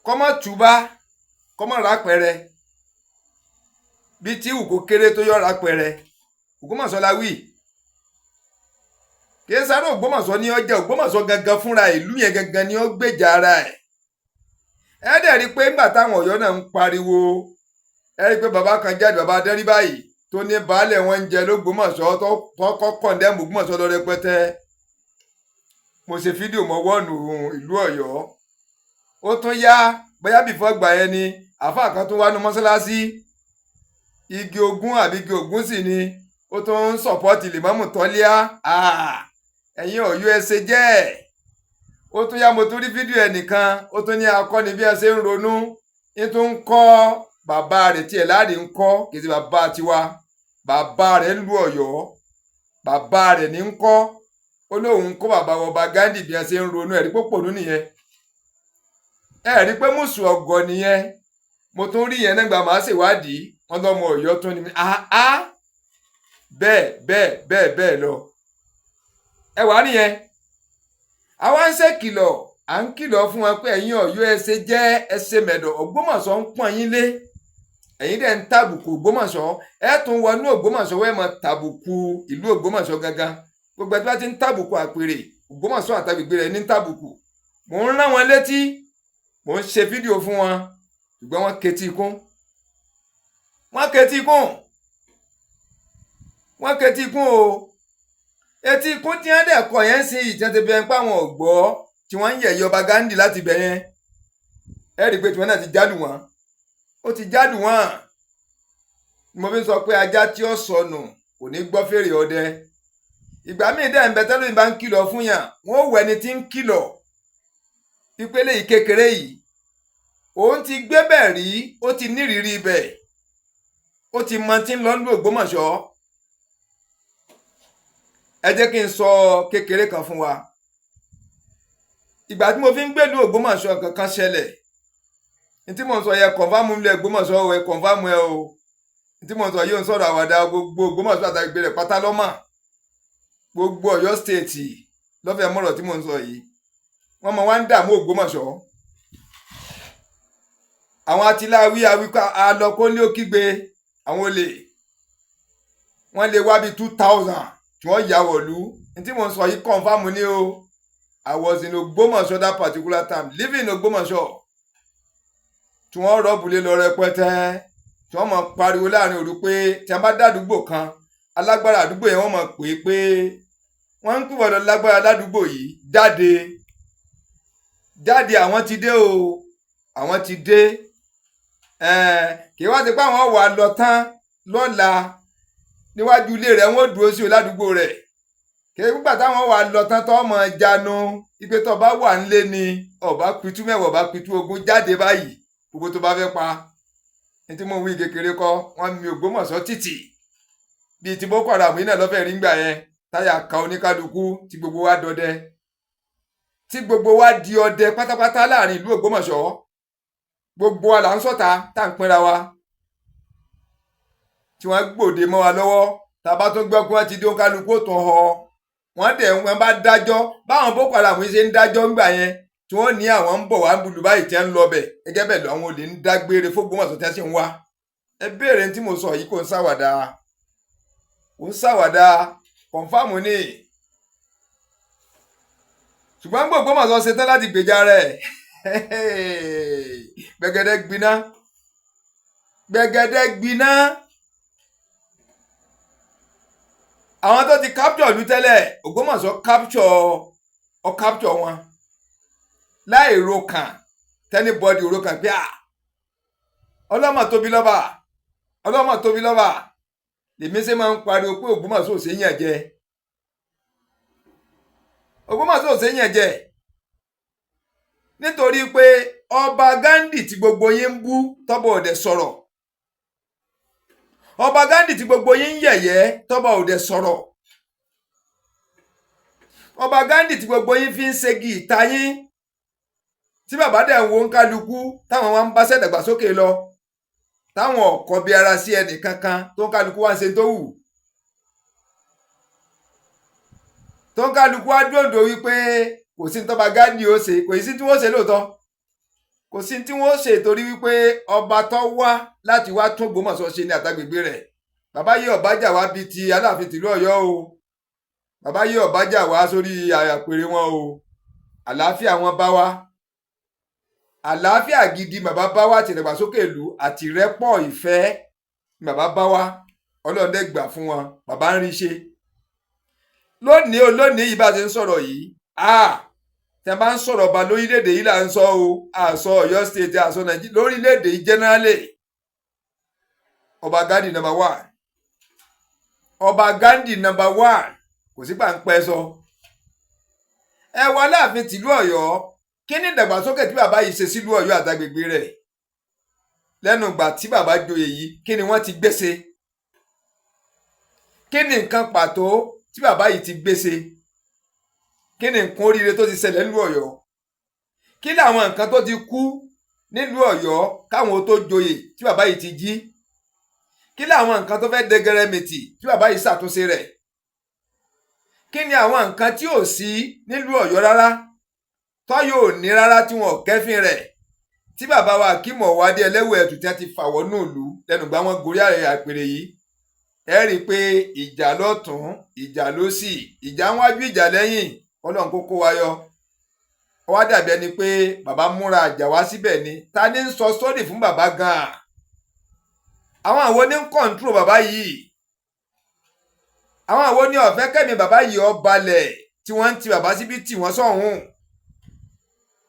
kọ́mọ́ túbá, kọ́mọ́ rápẹrẹ bí tí wù kó kéré tó yọ rápẹrẹ. Ògbómọ̀ṣọ́ la wí, kì í sáré. Ògbómọ̀ṣọ́ ní ọjà Ògbómọ̀ṣọ́ gangan fúnra ìlú yẹn gangan ni ó gbèjà ara ẹ̀. Ẹ dẹ̀ rí i pé nígbà táwọn Ọ̀yọ́ náà ń pariwo, ẹ rí i pé bàbá kan jáde, bàbá adẹ́rí báyìí, tó ní baálẹ̀ wọn ń jẹ lÓgbómọ̀ṣọ́, tó kọ́ condemn Ògbómọ̀ṣọ́ lọ rẹpẹtẹ. Mo ṣe fídíò mọ́ wọ́ọ̀nù ìlú Ọ̀yọ́. Ó tún yá, bóyá before gbà yẹn ni, àáfàá kan tún wá nu mọ́ṣáláṣí, igi ogún àbí igi ogún sì ni, ó tún ń support lèmọ́mù tọ́líà. Ẹ̀yin Ọ̀yọ́, ẹ ṣe jẹ́. Ó tún yá, mo tún rí fídíò ẹnìkan, ó tún ní akọ́ni bí ẹ ṣe ń ronú, ní tún ń kọ́ bàbá rẹ̀ tiẹ̀ láàrin ń kọ́. Kì í ṣe bàbá tiwa, bàbá rẹ̀ ń lu Ọ̀yọ́, bàbá rẹ̀ ní ń kọ́. Ó lóun kọ́ bàbá ọba Gandhi bí ẹ ṣe ń ronú. Ẹ̀rí pópònú nìyẹn. Ẹ rí pé mùsùn ọgọ nìyẹn. Mo tún rí yẹn nígbà màá ṣèwádìí wọn, lọmọ Ọ̀yọ́ tún ni. Áá, bẹ́ẹ̀ bẹ́ẹ̀ bẹ́ẹ̀ bẹ́ẹ̀ lọ. Ẹ wàá nìyẹn. Àwa ń ṣèkìlọ̀, à ń kìlọ̀ fún wọn pé ẹ̀yin Ọ̀yọ́, ẹ ṣe jẹ́, ẹ ṣe mẹ̀dọ̀. Ògbómọ̀ṣọ́ ń pọ́n yín lé, ẹ̀yin dẹ̀ ń tàbùkù Ògbómọ̀ṣọ́. Ẹ tún wọnú Ògbómọ̀ṣọ́ wẹ́ẹ̀ mọ tàbùkù ìlú Ògbómọ̀ṣọ́ gangan. Gbogbo ẹni tí wọ́n ti ń tàbùkù àpèrè Ògbómọ̀ṣọ́ àtàgbègbè rẹ̀ ní tàbùkù. Mò ń rán wọn létí, mò ń ṣe fídíò fún wọn, ṣùgbọ́n wọ́n ketí ikún, wọ́n ketí ikún, wọ́n ketí ikún o. Etí ikún tí wọ́n dẹ̀ kọ yẹn ń sin ìtàn ti bẹ́ẹ̀ pa àwọn ọ̀gbọ́ tí wọ́n ń yẹ̀yẹ́ ọba Gandhi láti bẹ̀ yẹn. Ẹ rí i pé tiwọn náà ti jálù wọn, ó ti jálù wọn. Mo fi ń sọ pé ajá tí ó sọnù kò ní gbọ́ fèrè ọdẹ. Ìgbà míì dẹ̀ ń bẹ tẹ́lómi bá ń kìlọ̀ fún yàn, wọ́n ó wọ ẹni tí ń kìlọ̀ ìpele yìí kékeré yìí. Òun ti gbé bẹ́ẹ̀ rí, ó ti nírìírí ibẹ̀, ó ti mọ tí ń lọ ní Ògbómọ̀ṣọ́. Ẹ jẹ́ kí n sọ kékeré kan fún wa. Ìgbà tí mo fi ń gbèlú Ògbómọ̀ṣọ́, nǹkan kan ṣẹlẹ̀. Ní tí mò ń sọ yẹ, confirm ilẹ̀ Ògbómọ̀ṣọ́ o, ẹ confirm ẹ o. Ní tí mò ń sọ yóò ń sọ̀rọ̀ àwàdà. Gbogbo Ògbómọ̀ṣọ́ àtàgbè rẹ̀ pátá lọ́mà, gbogbo Ọ̀yọ́ State lọ́fẹ̀ẹ́ mọ̀rọ̀ tí mò ń sọ yìí. Wọ́n mọ̀ wá ń dààmú Ògbómọ̀ṣọ́. Àwọn atiláwí awíkọ́ alọ́kólé òkígbe, àwọn olè, wọ́n lè wá bíi 2,000 tí wọ́n yà wọ̀lú. Ní tí mò ń sọ yìí, confirm ni o. I was in Ògbómọ̀ṣọ́ that particular time, living in Ògbómọ̀ṣọ́, tí wọ́n rọ́ọ̀bù lé lọ rẹpẹtẹ, tí wọ́n mọ̀ pariwo láàrin òru pé tí a bá dàdúgbò kan, alágbára àdúgbò yẹn, wọ́n mọ̀ pé wọ́n ń pè wọ́n lọ lágbára ládùúgbò yìí, jáde jáde, àwọn ti dé o, àwọn ti dé. Kì í wá ti pé àwọn wà lọ tán lọ́la, níwájú ilé rẹ̀ wọ́n dúró sí o ládùúgbò rẹ̀. Kì í gbà táwọn wà lọ tán tó mọ̀ jánu ipe tó bá wà nílé ni ọba pitú 10, ọba pitú 20, jáde báyìí, gbogbo tó bá fẹ́ pa. Ní tí mò ń wí kékeré kọ́, wọ́n mi Ògbómọ̀ṣọ́ títì bíi ti Boko Haram yìí náà lọ́fẹ̀ẹ́ rí ngbà yẹn, táyà ka oníkálukú, tí gbogbo wa dọdẹ, tí gbogbo wa di ọdẹ pátápátá láàrin ìlú Ògbómọ̀ṣọ́. Gbogbo wa là ń sọ̀tà tá à ń pínra wa, tí wọ́n gbòde mọ́ wa lọ́wọ́. Tá a bá tún gbọ́ pé wọ́n ti dé, oníkálukú ó tún họ. Wọ́n dẹ̀ wọ́n bá dájọ́ báwọn Boko Haram ṣe ń dájọ́ ńgbà yẹn, tí wọ́n ní àwọn ń bọ̀ wá ń bulu báyìí tí ń lọ bẹ̀ gẹ́gẹ́ bẹ́ẹ̀ lọ, àwọn olè ń dágbére f'Ógbómọ̀ṣọ́ tí wọ́n sì ń wá. Ẹ béèrè tí mo sọ yìí, kò ń ṣàwàdà, kò ń ṣàwàdà, confirm ni. Ṣùgbọ́n gbogbo Ògbómọ̀ṣọ́ ṣetán láti gbèjà rẹ̀. Gbẹ̀gẹ̀dẹ̀ gbiná, gbẹ̀gẹ̀dẹ̀ gbiná. Àwọn tó ti capture ìlú tẹ́lẹ̀, Ògbómọ̀ṣọ́ capture ọ, capture wọn láì ro kàn t'anybody ro kàn pé à ọlọ́mọ tóbi lọ́ba, ọlọ́mọ tóbi lọ́ba. Lèmi ṣe máa ń pariwo pé Ògbómọ̀ṣọ́ ò ṣe é yàn jẹ, Ògbómọ̀ṣọ́ ò ṣe é yàn jẹ, nítorí pé ọba Ghandi tí gbogbo yín ń bú, tọ́bọ̀ òde sọ̀rọ̀. Ọba Ghandi tí gbogbo yín ń yẹ̀yẹ́, tọ́ba òde sọ̀rọ̀. Ọba Ghandi tí gbogbo yín fi ń ṣegi ìta yín, tí bàbá dẹ̀ ń wo ń kálukú, táwọn wá ń bá ṣẹ̀dàgbàsókè lọ, táwọn ọ̀kọ́ bí ara sí ẹnì kankan, tó ń kálukú wá ń ṣe tó wù, tó ń kálukú wá dòǹdò wípé kò sí ní tọ́ba Ghandi ó ṣe, kò sí tí wọ́n ṣe lóòótọ́, kò sí tí wọ́n ṣe, torí wípé ọba tó wá láti wá tún Ògbómọ̀ṣọ́ ṣe ní àtàgbègbè rẹ̀. Bàbá yìí ọba jà wá bíi ti Aláàfin tìlú Ọ̀yọ́ o. Bàbá yìí ọba jà wá sórí àpèrè wọn o. Àlàáfíà wọn bá wá, àlàáfíà gidi bàbá bá wá, àti ìdàgbàsókè ìlú àti ìrẹ́pọ̀ ìfẹ́ bàbá bá wá. Ọlọ́run dẹ̀ gbà fún wọn, bàbá ń rí ṣe lónìí o. Lónìí yìí, bá a ṣe ń sọ̀rọ̀ yìí, tí a bá ń sọ̀rọ̀ ọba lórílẹ̀‐èdè yìí là ń sọ o, àsọ Ọ̀yọ́ State, àsọ Nàìjíríà, lórílẹ̀‐èdè yìí generally, ọba Ghandi number one, ọba Ghandi number one, kò sí pàǹpẹ́ sọ. Ẹ wọ Aláàfin tìlú Ọ̀yọ́, kí ni ìdàgbàsókè tí bàbá yìí ṣe sílùú Ọ̀yọ́ àtàgbègbè rẹ̀ lẹ́nu ìgbà tí bàbá joyè yìí? Kí ni wọ́n ti gbéṣe? Kí ni nǹkan pàtó tí bàbá yìí ti gbéṣe? Kí ni nǹkan oríire tó ti ṣẹlẹ̀ nílùú Ọ̀yọ́? Kí ni àwọn nǹkan tó ti kú nílùú Ọ̀yọ́ káwọn tó joyè tí bàbá yìí ti jí? Kí ni àwọn nǹkan tó fẹ́ dẹgẹrẹmìtì tí bàbá yìí ṣàtúnṣe rẹ̀? Kí ni àwọn nǹkan tí ò sí nílùú Ọ̀yọ́ rárá, tọ́yọ̀ ò ní rárá, tí wọn ò kẹ́fín rẹ̀, tí bàbá wa Akeem Ọwọ́adé ẹlẹ́wọ̀ ẹ̀tù tí wọ́n ti fàwọ́ nùlù lẹ́nu gbà wọ́n gorí ààrẹ àpèrè yìí? Ẹ rí i pé ìjà lọ́tún, ìjà lósì, ìjà wájú, ìjà lẹ́yìn. Ọlọ́run kó kó wa yọ. Ó wá dàbí ẹni pé bàbá múra àjà wá síbẹ̀ ni. Ta ni ń sọ sódì fún bàbá gan-an? Àwọn àwo ní ń control bàbá yìí? Àwọn àwo ní ọ̀fẹ́ kẹ́mi bàbá yìí ó balẹ̀, tí wọ́n ń ti bàbá síbi tí wọ́n sọ̀hún?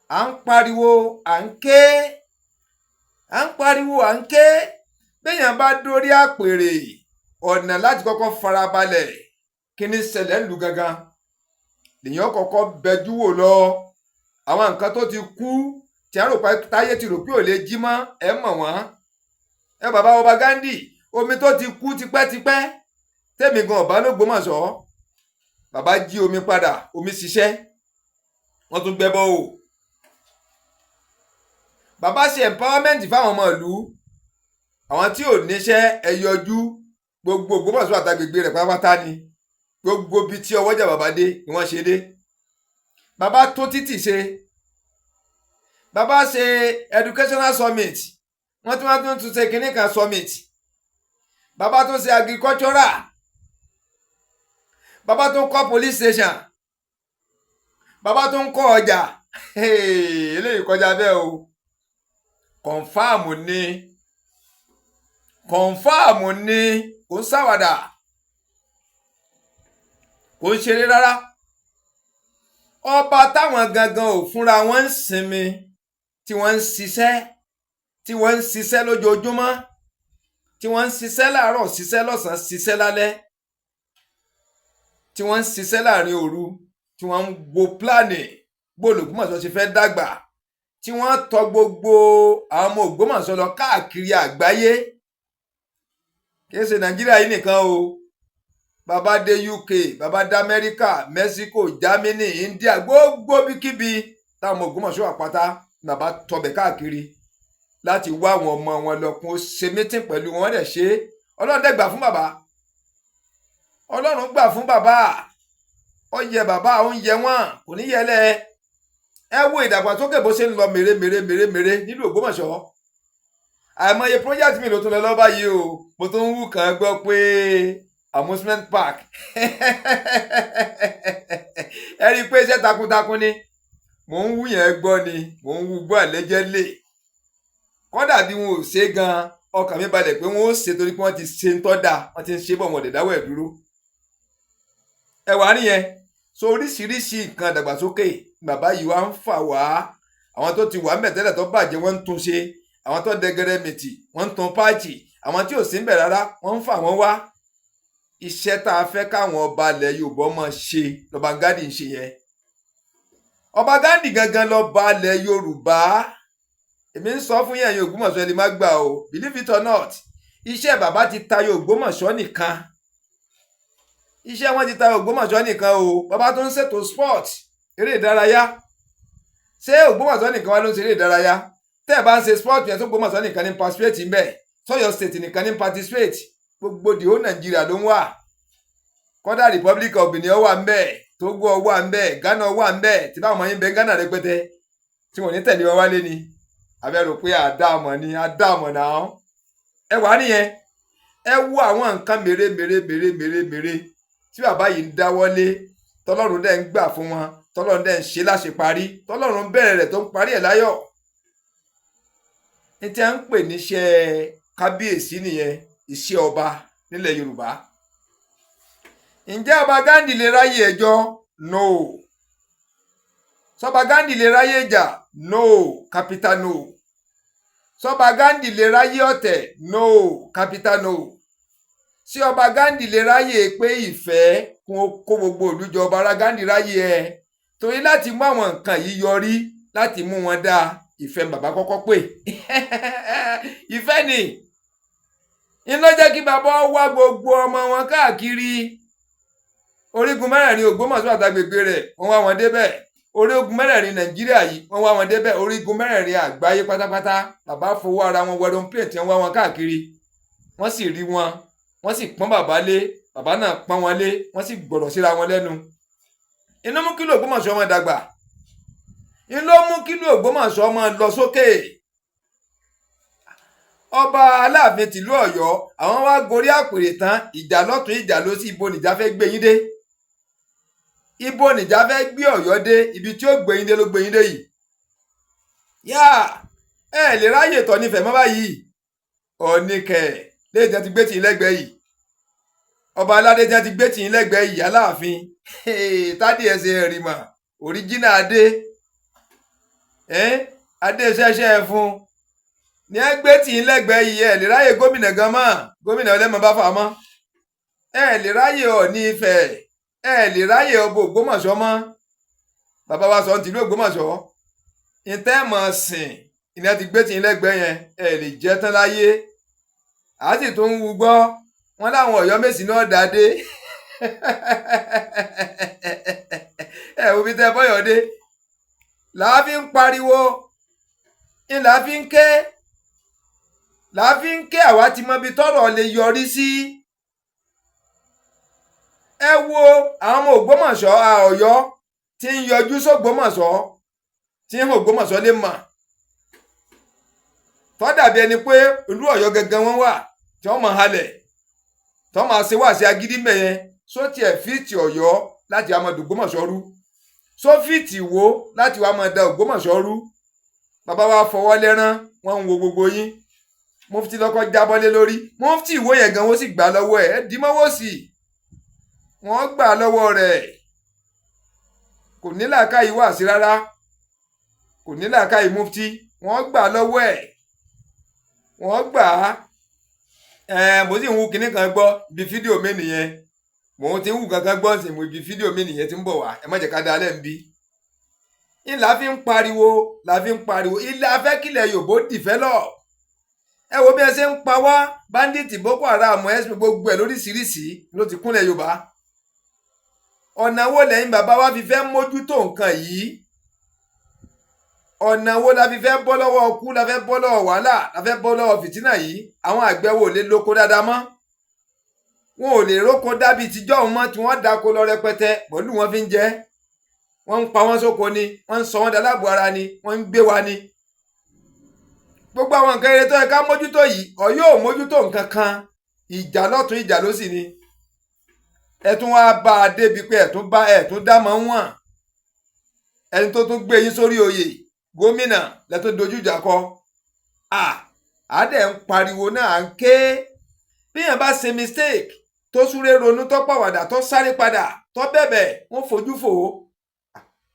À ń pariwo, à ń ké, à ń pariwo, à ń ké. Béèyàn bá dórí àpèrè, ọ̀nà láti kọ́kọ́ farabalẹ̀ kí ni ṣẹlẹ̀ ńlù gangan lèyàn kọ́kọ́ bẹjú wò lọ. Àwọn nǹkan tó ti kú tí a rò pé táyé ti rò pé ò lè jí mọ́, ẹ mọ̀ wọ́n. Ẹ bàbá ọba Ghandi, omi tó ti kú tipẹ́tipẹ́, tẹ́mi gan ọ̀bá l'Ógbómọ̀ṣọ́, bàbá jí omi padà, omi ṣiṣẹ́, wọ́n tún gbẹ́bọ́ o. Bàbá ṣe empowerment fáwọn ọmọ ìlú, àwọn tí ò níṣẹ́, ẹ yọjú. Gbogbo Ògbómọ̀ṣọ́ àtàgbègbè rẹ̀ pátápátá ni, gbogbo ibi tí ọwọ́jà bàbá dé ni wọ́n ṣe dé. Bàbá tó títì ṣe, bàbá ṣe educational summit, wọ́n tún wá tún ṣe kinní kan summit. Bàbá tún ṣe agricultural, bàbá tún kọ́ police station, bàbá tún kọ́ ọjà. Eléyìí kọjá bẹ́ẹ̀ o. Confirm ni, confirm ni, kò ń ṣàwàdà, kò ń ṣeré rárá. Ọba táwọn gangan ò fúnra wọn ń sinmi, tí wọ́n ń ṣiṣẹ́, tí wọ́n ń ṣiṣẹ́ lójoojúmọ́, tí wọ́n ń ṣiṣẹ́ láàárọ̀, ṣiṣẹ́ lọ́sàn-án, ṣiṣẹ́ lálẹ́, tí wọ́n ń ṣiṣẹ́ láàrin òru, tí wọ́n ń wo plan bó l'Ògbómọ̀ṣọ́ ṣe fẹ́ dàgbà, tí wọ́n tọ gbogbo àwọn ọmọ Ògbómọ̀ṣọ́ lọ káàkiri àgbáyé. Kì í ṣe Nàìjíríà yìí nìkan o. Bàbá dé UK, bàbá dé Amẹ́ríkà, Mexico, Germany, India, gbogbo bíkíbi táwọn ọmọ Ògbómọ̀ṣọ́ wà pátá, bàbá tọbẹ̀ káàkiri láti wá àwọn ọmọ wọn lọ kún ó ṣe meeting pẹ̀lú wọn. Dẹ̀ ṣe é, Ọlọ́run dẹ̀ gbà fún bàbá, Ọlọ́run gbà fún bàbá. Ó yẹ bàbá, ó ń yẹ wọ́n, kò ní yẹlẹ. Ẹ wo ìdàgbàsókè bó ṣe ń lọ mèrè mèrè mèrè mèrè nílùú Ògbómọ̀ṣọ́. Àìmọye project mi ló tún lọ lọ́ba yìí o. Mo tún ń wù kàn gbọ́ pé amusement park. Ẹ rí i pé iṣẹ́ takuntakun ni mò ń wú yẹn gbọ́ ni mò ń wú gbọ́ àlẹ́jẹ́ lè kọ́dà bí wọn ò ṣe gan, ọkàn mi balẹ̀ pé wọn ó ṣe, torí pé wọ́n ti ṣe ń tọ́ da, wọ́n ti ń ṣe bọ̀, wọn ò dẹ̀ dáwọ́ ẹ̀ dúró. Ẹ wà nìyẹn. So oríṣiríṣi nǹkan ìdàgbàsókè bàbá yìí wá ń fà wá. Àwọn tó ti wà ń bẹ̀ tẹ́lẹ̀ tó bàjẹ́, wọ́n ń tún ṣe. Àwọn tó dẹgẹrẹ mìtì, wọ́n ń tún patch. Àwọn tí ò sí ń bẹ̀ rárá, wọ́n ń fà wọ́n wá. Iṣẹ́ tá a fẹ́ káwọn ọba ilẹ̀ Yorùbá máa ṣe lọ́ba Ghandi ń ṣe yẹn. Ọba Ghandi gangan lọ́ba ilẹ̀ Yorùbá. Èmi ń sọ fún yẹn, Ògbómọ̀ṣọ́, ẹni má gbà o, believe it or not, iṣẹ́ bàbá ti tayọ Ògbómọ̀ṣọ́ nìkan. Iṣẹ́ wọn ti tayọ Ògbómọ̀ṣọ́ nìkan o. Bàbá tó ń ṣètò sport, eré ìdárayá, ṣé Ògbómọ̀ṣọ́ nìkan wá ló ń ṣe eré ìdárayá? Tẹ́ ẹ̀ bá ń ṣe sport yẹn tó, Ògbómọ̀ṣọ́ nìkan ní participate ń bẹ̀? Sọ́yọ́ State nìkan ní participate? Gbogbo the whole Nàìjíríà ló ń wà. Kọ́dà Republic of Benin wà ń bẹ̀, Togo wà ń bẹ̀, Ghana wà ń bẹ̀. Tí báwọn ọmọ yín bẹ Ghana rẹpẹtẹ tí wọ́n ní tẹ̀lé wọn wálé ni, àbẹ̀rò pé àdàmọ̀ ni àdàmọ̀ náà. Ẹ wà nìyẹn. Ẹ wo àwọn nǹkan mèrè mèrè mèrè mèrè mèrè tí bàbá yìí ń dáwọ́lé, tọ́lọ́run dẹ̀ ń gbà fún wọn, tọ́lọ́run dẹ̀ ń ṣe láṣeparí, tọ́lọ́run bẹ̀rẹ̀ rẹ̀ tó ń parí ẹ̀ láyọ̀. Ní tí a ń pè níṣẹ́ kábíyèsí nìyẹn, iṣẹ́ ọba nílẹ̀ Yorùbá. Ǹjẹ́ ọba Ghandi lè ráyè ẹjọ́? No. Sọba Ghandi lè ráyè ìjà? No, capital no. Sọba Ghandi lè ráyè ọ̀tẹ̀? No, capital no. Sí ọba Ghandi lè ráyè pé ìfẹ́ kún kó gbogbo olùjọ ọba ara Ghandi ráyè ẹ? Torí láti mú àwọn nǹkan yìí yọrí, láti mú wọn dáa, ìfẹ́ bàbá kọ́kọ́ pè. Ìfẹ́ ni iná jẹ́ kí bàbá wá gbogbo ọmọ wọn káàkiri orígun mẹ́rẹ̀ẹ̀rin Ògbómọ̀ṣọ́ àtàgbègbè rẹ̀. Wọ́n wá wọn débẹ̀. Orígun mẹ́rẹ̀ẹ̀rin Nàìjíríà yìí, wọ́n wá wọn débẹ̀. Orígun mẹ́rẹ̀ẹ̀rin àgbáyé pátápátá, bàbá fowó ara wọn wọ aeroplane tí wọ́n wá wọn káàkiri. Wọ́n sì rí wọn, wọ́n sì pọ́n bàbá lé, bàbá náà pọ́n wọn lé, wọ́n sì gbọ̀rọ̀ síra wọn lẹ́nu. Inú mú kílò Ògbómọ̀ṣọ́ máa dàgbà, inú mú kílò Ògbómọ̀ṣọ́ máa lọ sókè. Ọba Aláàfin tìlú Ọ̀yọ́, àwọn wá gorí àpèrè tán, ìjà lọ́tún, ìjà lósì. Ibo nìjà fẹ́ gbé yín dé? Ibo nìjà fẹ́ gbé Ọ̀yọ́ dé? Ibi tí ó gbé yín dé ló gbé yín dé yìí. Yá ẹ lè ráyè tọ̀ nífẹ̀ẹ́ mọ́ báyìí. Ọ̀nìkẹ̀ léyìí tí wọ́n ti gbé tì í lẹ́gbẹ̀ẹ́ yìí, ọba aládé tí wọ́n ti gbé tì í lẹ́gbẹ̀ẹ́ yìí, Aláàfin tádì ẹsẹ̀ ẹ̀rìmọ̀ òríjínà adé adé ṣẹ́ṣẹ́ fún ní ẹ gbé tì í lẹ́gbẹ̀ẹ́ yìí. Ẹ lè ráyè gómìnà gan mọ́, gómìnà ọlẹ́mọ bá fà mọ́. Ẹ lè ráyè Ọọ̀ni Ifẹ̀, ẹ lè ráyè ọba Ògbómọ̀ṣọ́ mọ́. Bàbá wa sọ tìlú Ògbómọ̀ṣọ́ ìtẹ́mọ̀ sìn ìní ti gbé tì í lẹ́gbẹ̀ẹ́ yẹn, ẹ lè jẹ́ tán láyé. A sì tún ń wú gbọ́ wọn láwọn Ọ̀yọ́mèsì náà dáadé. Ẹ wo bí tẹ bọ́yọ̀ dé. Làá fi ń pariwo, ńlá fi ń ké, làá fi ń ké. Àwa ti mọ ibi tọ́rọ̀ lè yọrí sí. Ẹ wo àwọn ọmọ Ògbómọ̀ṣọ́, Ọ̀yọ́ tí ń yọjú sógbómọ̀ṣọ́, tí ń hàn Ògbómọ̀ṣọ́ lè mọ̀ tó dàbí ẹni pé ìlú Ọ̀yọ́ gangan wọn wà, tí wọ́n mọ̀ halẹ̀, tí wọ́n máa ṣe wá sí agídí mẹ́yẹn. Sótì ẹ̀ fíìtì Ọ̀yọ́ láti wá máa dògbómọ̀ṣọ́ rú? Sófìtì wo láti wá máa da Ògbómọ̀ṣọ́ rú? Bàbá wa fọwọ́ lẹ́rán, wọ́n ń wo gbogbo yín. Mufti lọ́kọ́ jábọ́lé lórí. Mufti ìwó yẹn gan, wọ́n sì gbà lọ́wọ́ ẹ̀. Ẹ́ dìímọ́wọ́ sí i, wọ́n gbà lọ́wọ́ rẹ̀. Kò ní làákàyè wá sí rárá, kò ní làákàyè. Mufti, wọ́n gbà lọ́wọ́ ẹ̀, wọ́n gbà á. Ẹ̀ mo sì ń wú kinní kan gbọ́ ibi fídíò mi nìyẹn. Mò ń ti ń wù kankan gbọ́ sí ibi fídíò mi nìyẹn tí ń bọ̀ wá. Ẹ má jẹ́ ká dalẹ̀ ń bí. Ìlà fi ń pariwo, la fi ń pariwo, ilé afẹ́kílẹ̀ Yorùbá develop. Ẹ wo bí ẹ ṣe ń pa wá, bandit, Boko Haram, ẹ̀sìn, gbogbo ẹ̀ lóríṣiríṣi ló ti kúnlẹ̀ Yorùbá. Ọ̀nà wo lẹ́yìn bàbá wa fi fẹ́ mójútó nǹkan yìí? Ọ̀nà wo la fi fẹ́ bọ́ lọ́wọ́ ọkú, la fẹ́ bọ́ lọ́wọ́ wàhálà, la fẹ́ bọ́ lọ́wọ́ fìtínà yìí? Àwọn àgbẹ̀ wo lè lóko dáadáa mọ́? Wọn ò lè róko dábì tíjọ́ òun mọ́ tí wọ́n dáko lọ rẹpẹtẹ pẹ̀lú wọn fi ń jẹ. Wọ́n ń pa wọ́n sóko ni, wọ́n ń sọ wọ́n daláàbò ara ni, wọ́n ń gbé wa ni. Gbogbo àwọn nǹkan eré tó yẹ ká mójútó yìí, Ọ̀yọ́ ò mójútó nǹkan kan. Ìjà lọ́tún, ìjà lósì ni. Ẹ tún wá bá a débi pé ẹ tún bá ẹ tún dá mọ́ wọ̀n. Ẹni tó tún gbé yín sórí oyè gómìnà lẹ tó dojú ìjà kọ. À dẹ̀ ń pariwo náà, à ń ké. Bí èèyàn bá ṣe mistake, tó súré ronú, tó pàwàdà, tó sáré padà, tó bẹ̀bẹ̀, wọ́n fojú fò ó.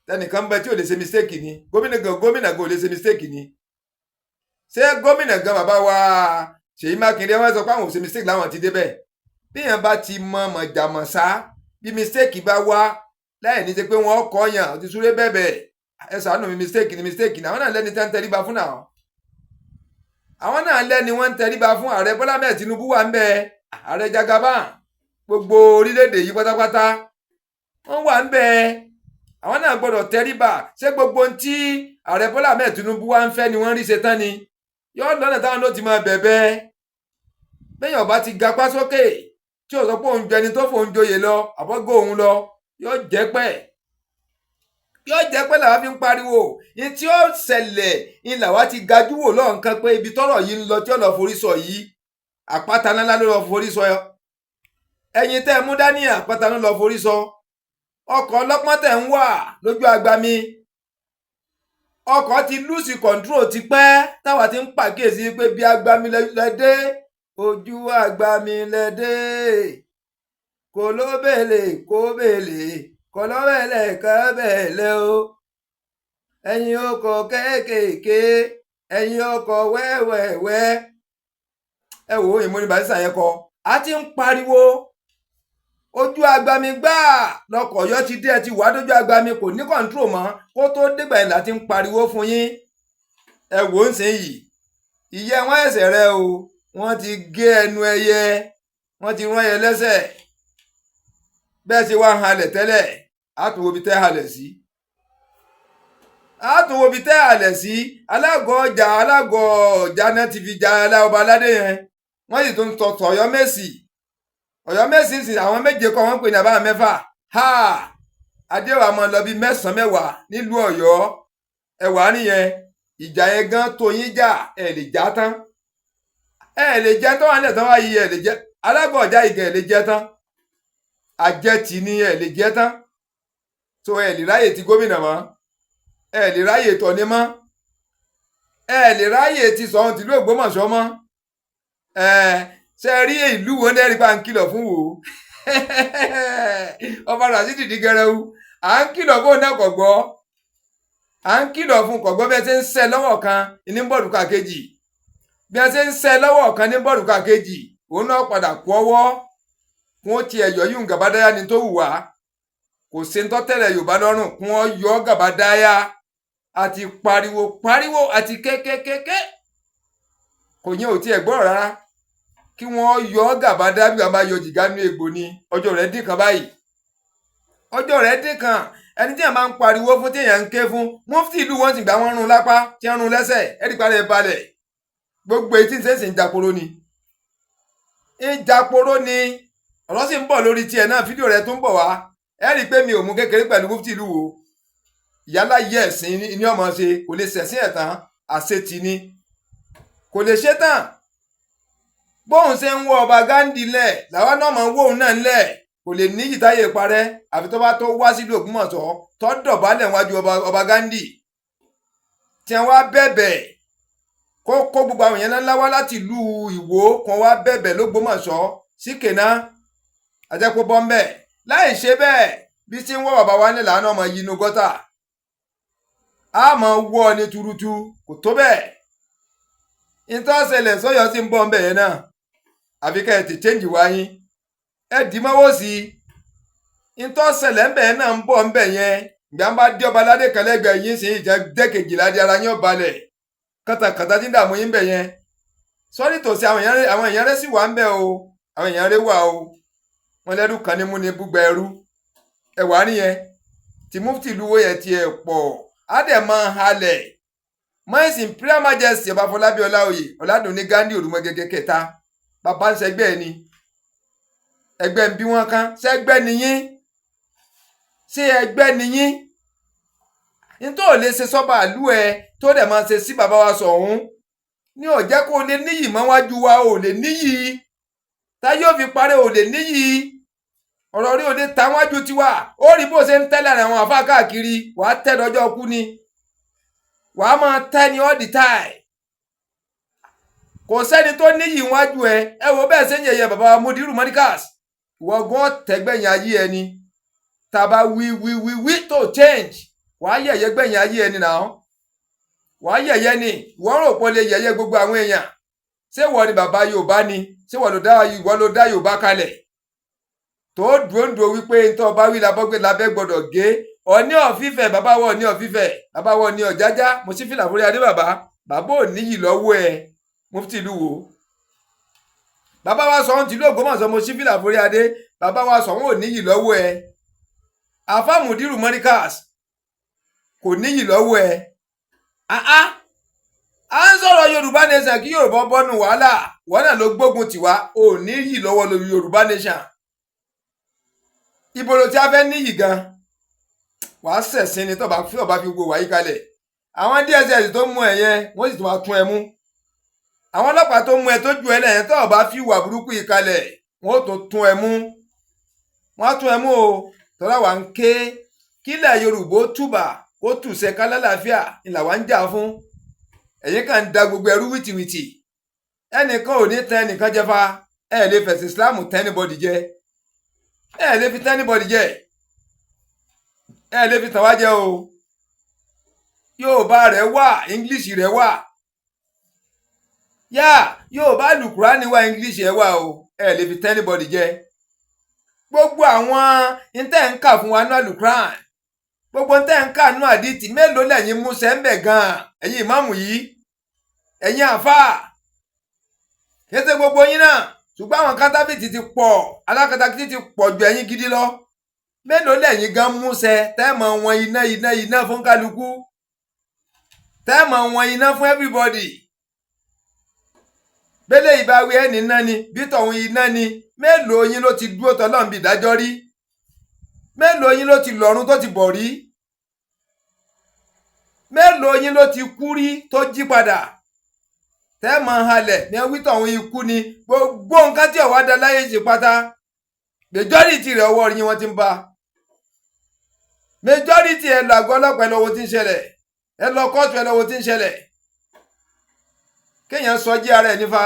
Tẹnìkan bẹ tí ò lè ṣe mistake ni? Gómìnà gan, gómìnà gan ò lè ṣe mistake ni? Ṣé gómìnà gan, bàbá wa Ṣèyí Mákindé, wọ́n sọ pé àwọn ò ṣe mistake láwọn ti débẹ̀? Bí èèyàn bá ti mọ mọ̀jàmọ̀sá, bí mistake bá wá, láì ní ṣe pé wọ́n kọ́ yàn, ó ti súré bẹ̀bẹ̀, "Ẹ ṣàánú mi, mistake ni, mistake ni." Àwọn náà lẹ́ni tẹ́ ń tẹríba fún náà, àwọn náà lẹ́ni wọ́n ń tẹríba fún. Ààrẹ Bọ́lá mẹ́ẹ̀ Tinubu wà ń bẹ, ààrẹ Jagaban gbogbo orílẹ̀-èdè yìí pátápátá, wọ́n wà ń bẹ. Àwọn náà gbọ́dọ̀ tẹríba. Ṣé gbogbo ohun tí ààrẹ Bọ́lá mẹ́ẹ̀ Tinubu wá ń fẹ́ ni wọ́n rí ṣe tán ni? Yóò lọ́nà táwọn ló ti máa bẹ̀bẹ̀. Bẹ́ẹ̀ ọba ti gapá sókè tí ò sọ pé òun jẹni tó fòun joyè lọ, àbọ̀gọ́ òun lọ, yóò jẹ́ pẹ́, yóò jẹ́ pé làwa fi ń pariwo ní tí ó ṣẹlẹ̀ ní làwa ti gajú wò lọ́nkan pé ibi tọ́rọ̀ yìí ń lọ, tí ó lọ forí sọ yìí, àpáta ńlá ló lọ forí sọ. Ẹ̀yin tẹ́ ẹ mú dání, àpáta ló lọ forí sọ. Ọkọ̀ ọlọ́pọ́n tẹ̀ ń wà lójú agbami, ọkọ̀ ti lose control ti pẹ́. Táwa ti ń pàkíyèsí pé bí agbami lẹ dé, ojú agbami lẹ dé, kòlóbèlè kóbèlè, kọlọ́bẹ̀lẹ̀ kọ́bẹ̀lẹ̀ o. Ẹ̀yin ọkọ̀ kéékèèké, ẹ̀yin ọkọ̀ wẹ́wẹ́wẹ́, ẹ wò ó, ìmúni Barrister yẹn kọ. A ti ń pariwo ojú agbami gbáà lọkọ̀ Ọ̀yọ́ ti dé. Ẹ ti wà dójú agbami, kò ní control mọ́. Kó tó dégbà yẹn láti ń pariwo fún yín. Ẹ wò ó ń sìn yìí, ìyẹ́ wọn ẹsẹ̀ rẹ o, wọ́n ti gé ẹnu ẹyẹ, wọ́n ti rán ẹyẹ lẹ́sẹ̀. Bẹ́ẹ̀ ṣe wá halẹ̀ tẹ́lẹ̀, á tún wo ibi tẹ́ halẹ̀ sí, á tún wo ibi tẹ́ halẹ̀ sí. Alágọ̀ ọjà, alágọ̀ ọjà náà ti fi ja ọba aládé yẹn. Wọ́n sì tún tọ̀ Ọ̀yọ́ Mèsì, Ọ̀yọ́ Mèsì sì. Àwọn méje kọ́ wọ́n ń pè ní àbá mẹ́fà ha. Adéwà máa lọ bíi mẹ́sàn-án, mẹ́wàá nílùú Ọ̀yọ́. Ẹwà nìyẹn. Ìjà yẹn gan tó yín jà, ẹ lè já tán, ẹ lè jẹ tán. Wà nílẹ̀ tán wáyé, ẹ lè jẹ alágọ̀ ọjà ìgẹ̀, ẹ lè jẹ tán. Àjẹtì ni, ẹ lè jẹ tán. Tó ẹ lè ráyè ti gómìnà mọ́, ẹ lè ráyè tọ̀ni mọ́, ẹ lè ráyè ti Ṣọ̀ún tìlú Ògbómọ̀ṣọ́ mọ́. Ẹ ṣe rí ìlú wo ní ẹ̀rí pa ń kìlọ̀ fún wo ọba Rasidi Dìgẹrẹwu. À ń kìlọ̀ fún òun náà, kò gbọ́. À ń kìlọ̀ fún, kò gbọ́. Bí ẹ ṣe ń ṣẹ́ lọ́wọ́ kan ní bọ́ọ̀lù kejì, bí ẹ ṣe ń ṣẹ́ lọ́wọ́ kan ní bọ́ọ̀lù kejì, òun náà padà kú ọwọ́ kún ó tiẹ̀ yọ yún gàbádáyà ni tó wù wá. Kò sí ń tọ́tẹ̀lẹ̀ Yorùbá lọ́rùn kún ọ yọ gàbádáyà. Àti pariwo pariwo àti kékékéké, kò yẹn ò tiẹ̀ gbọ́rọ̀ rárá. Kí wọ́n yọ gàbádáyà bí wọ́n bá yọ jìgá nínú egbò ni. Ọjọ́ rẹ̀ dín kan báyìí, ọjọ́ rẹ̀ dín kan. Ẹni tí èèyàn máa ń pariwo fún, tí èèyàn ń ké fún, mufti ìlú wọn ti gbà, wọ́n rún lápá, tí wọ́n rún lẹ́sẹ̀, ẹ̀rí parẹ́ balẹ̀. Gbogbo etí ń sẹ́sìn ń jàporó ni, ń jàporó ni. Ọ̀rọ̀ sì ń bọ̀ lórí tiẹ̀ náà, fídíò rẹ̀ tó ń bọ̀ wá. Ẹ rí i pé mi ò mú kékeré pẹ̀lú mufti ìlú wo. Ìyálà yẹ ẹ̀sìn ní ọmọ ṣe, kò lè ṣẹ̀sìn ẹ̀ tán, àṣetì ni, kò lè ṣe tán. Bóun ṣe ń wọ ọba Gandhi lẹ̀, làwọn náà máa ń wóun náà ńlẹ̀. Kò lè níyì táyé parẹ́, àfi tó bá tó wá sílùú Ògbómọ̀ṣọ́, tó dọ̀bálẹ̀ wájú ọba Gandhi, tí wọ́n wá bẹ̀bẹ̀, kó kó gbogbo àwọn èèyàn ńlá wá láti ìlú Ìwó kan wá bẹ̀bẹ̀ lÓgbómọ̀ṣọ́ sí kèná àjẹpọ̀ bọ́m̀bẹ̀. Láì ṣe bẹ́ẹ̀, bí tí ń wọ́ bàbá wa nílẹ̀ làánú ọmọ yìí inú gọ́tà a máa wọ́ ọ ní tuurutu. Kò tó bẹ́ẹ̀. Ìtọ́sẹ̀lẹ̀ sọ́yọ́ sí ń bọ̀ ńbẹ̀ yẹn náà, àfi ká ẹ ti change wá yín, ẹ dì mọ́wọ́ sí i. Ìtọ́sẹ̀lẹ̀ ńbẹ̀ yẹn náà ń bọ̀ ńbẹ̀ yẹn. Ìgbà ń bá dé ọba aládé kan lẹ́gbẹ̀ẹ́ yín sí ìjà dẹ́kejìlá di ara yín ọ̀balẹ̀ kàtàkàtà tí ń dààmú yín bẹ̀ yẹn. Sọ́rí tòsí àwọn èèyàn rẹ̀ sì wà ńbẹ̀ o. Àwọn èèyàn rẹ̀ wà o. Wọn lẹ́rú kan ní mú ní búgbà ẹrú. Ẹ wà nìyẹn tí mufti ìlú wo yẹn tiẹ̀ pọ̀ á dẹ̀ máa halẹ̀ mọ́. His Imperial Majesty Ọba Fọlábí Ọláoyè Ọ̀làdùnní Ghandi Òrùmọgẹgẹ kẹta, bàbá ń sẹgbẹ́ ẹ ni. Ẹgbẹ́ ń bí wọn kán. Ṣẹ́gbẹ́ nìyín? Ṣé ẹgbẹ́ nìyín? Nítorí ò lè ṣe sọ́ba àlú ẹ tó dẹ̀ máa ṣe sí bàbá wa Ṣọ̀ún ní ó jẹ́ kó lè níyì mọ́ wájú wa. Ò lè níyì táyé ò fi parẹ́, ò lè níyì. Ọ̀rọ̀ rí òde ta wájú tiwa. Ó rí bó ṣe ń tẹ́lẹ̀ àwọn àfa káàkiri. Wàá tẹ́ lọ́jọ́ kú ni, wàá máa tẹ́ ni all the time. Kò sẹ́ni tó níyì wájú ẹ. Ẹ wo bẹ́ẹ̀ ṣe ń yẹ̀yẹ́ bàbá wa Mudiru Monikas. Ìwọ gan tẹ́gbẹ̀yìn ayé ẹni. Tá a bá wí wí wí wí tó change, wàá yẹ̀yẹ́ gbẹ̀yìn ayé ẹni náà. Wàá yẹ̀yẹ́ ni. Ìwọ rò pé o lè yẹ̀yẹ́ gbogbo àwọn èèyàn. Ṣé ìwọ ni bàbá Yorùbá ni? Ṣé ìwọ ló dá Yorùbá kalẹ̀ tó dúró ń dúró wípé ntọ́ bá wí labọ́gbé labẹ́ gbọ́dọ̀ gé? Ọ̀ní ọ̀fífẹ́ bàbá wọ̀ ní ọ̀fífẹ́ bàbá wọ̀ ní ọ̀jájá. Mo sì fìlà fúri adé. Bàbá, bàbá ò níyì lọ́wọ́ ẹ. Mufti ìlú wo? Bàbá wa Ṣọ̀ún tìlú Ògbómọ̀ṣọ́, mo sì fìlà fúri adé. Bàbá wa Ṣọ̀ún ò níyì lọ́wọ́ ẹ. Àfáà Mudiru Monikas kò níyì lọ́wọ́ ẹ. Àá à ń sọ̀rọ̀ Yorùbá nation, kí Yorùbá bọ́nu wàhálà, wọn náà ló gbógun tiwa. Ò níyì lọ́wọ́ lórí Yorùbá nation. Ibo ló ti á fẹ́ níyì gan? Wàá ṣẹ̀sìn ni tọ́ba fi ọba fi gbogbo wàyí kalẹ̀. Àwọn DSS tó mú ẹ yẹn, wọ́n sì tún máa tún ẹ mú. Àwọn ọlọ́pàá tó mú ẹ, tó ju ẹ lẹ́yìn, tó ọba fi wà burúkú yìí kalẹ̀, wọ́n ó tún tún ẹ mú. Wọ́n á tún ẹ mú o. Tọ́lá wa ń ké kílẹ̀ Yorùbá ó túbà, kó tùsẹ̀ kálálàáfíà ni làwa ń jà fún. Ẹ̀yin kàn ń da gbogbo ẹrú wìtìwìtì. Ẹnìkan ò ní tẹ ẹnìkan jẹfa. Ẹ lè fẹ̀sìn Islam tẹ́ anybody jẹ. Ẹ lè fi tẹ́ anybody jẹ. Ẹ lè fi tàn wá jẹ o. Yorùbá rẹ̀ wà, English rẹ̀ wà yá. Yorùbá Lùkùránì wà, English ẹ̀ wà o. Ẹ lè fi tẹ́ anybody jẹ. Gbogbo àwọn ntẹ́ ń kà fún wa ní Àlùkùránì, gbogbo ntẹ́ ń kà nú àdìtì, mélòó lẹ́yìn mú sẹ́ńbẹ̀ gan-an? Ẹ̀yin ìmáàmù yìí, ẹ̀yin àfáà, kété gbogbo yín náà, ṣùgbọ́n àwọn kátàbìtì ti pọ̀, alákatakítí ti pọ̀ ju ẹ̀yin gidi lọ. Mélòó lẹ́yìn gan múṣẹ tẹ́ẹ̀mọ̀ wọn iná iná iná fún kálukú, tẹ́ẹ̀mọ̀ wọn iná fún everybody? Bẹ́lẹ̀ ìbáwí ẹni iná ni bí tọ̀hún iná ni. Mélòó yín ló ti dúró tọ́lọ́run bí ìdájọ́ rí? Mélòó yín ló ti lọ́run tó ti bọ̀ rí? Mélòó yín ló ti kú rí tó jí padà? Tẹ́ẹ̀mọ̀ halẹ̀ ní wí tọ̀hún ikú ni. Gbogbo nǹkan tí ọ̀wá da láyé ṣe pátá, majority rẹ̀, ọwọ́ yín wọ́n ti ń bá majority. Ẹ lọ àgọ́ ọlọ́pàá, ẹ lọ wo tí ń ṣẹlẹ̀. Ẹ lọ kóòtù, ẹ lọ wo tí ń ṣẹlẹ̀. Kéèyàn sọ jí ara ẹ̀ nífa,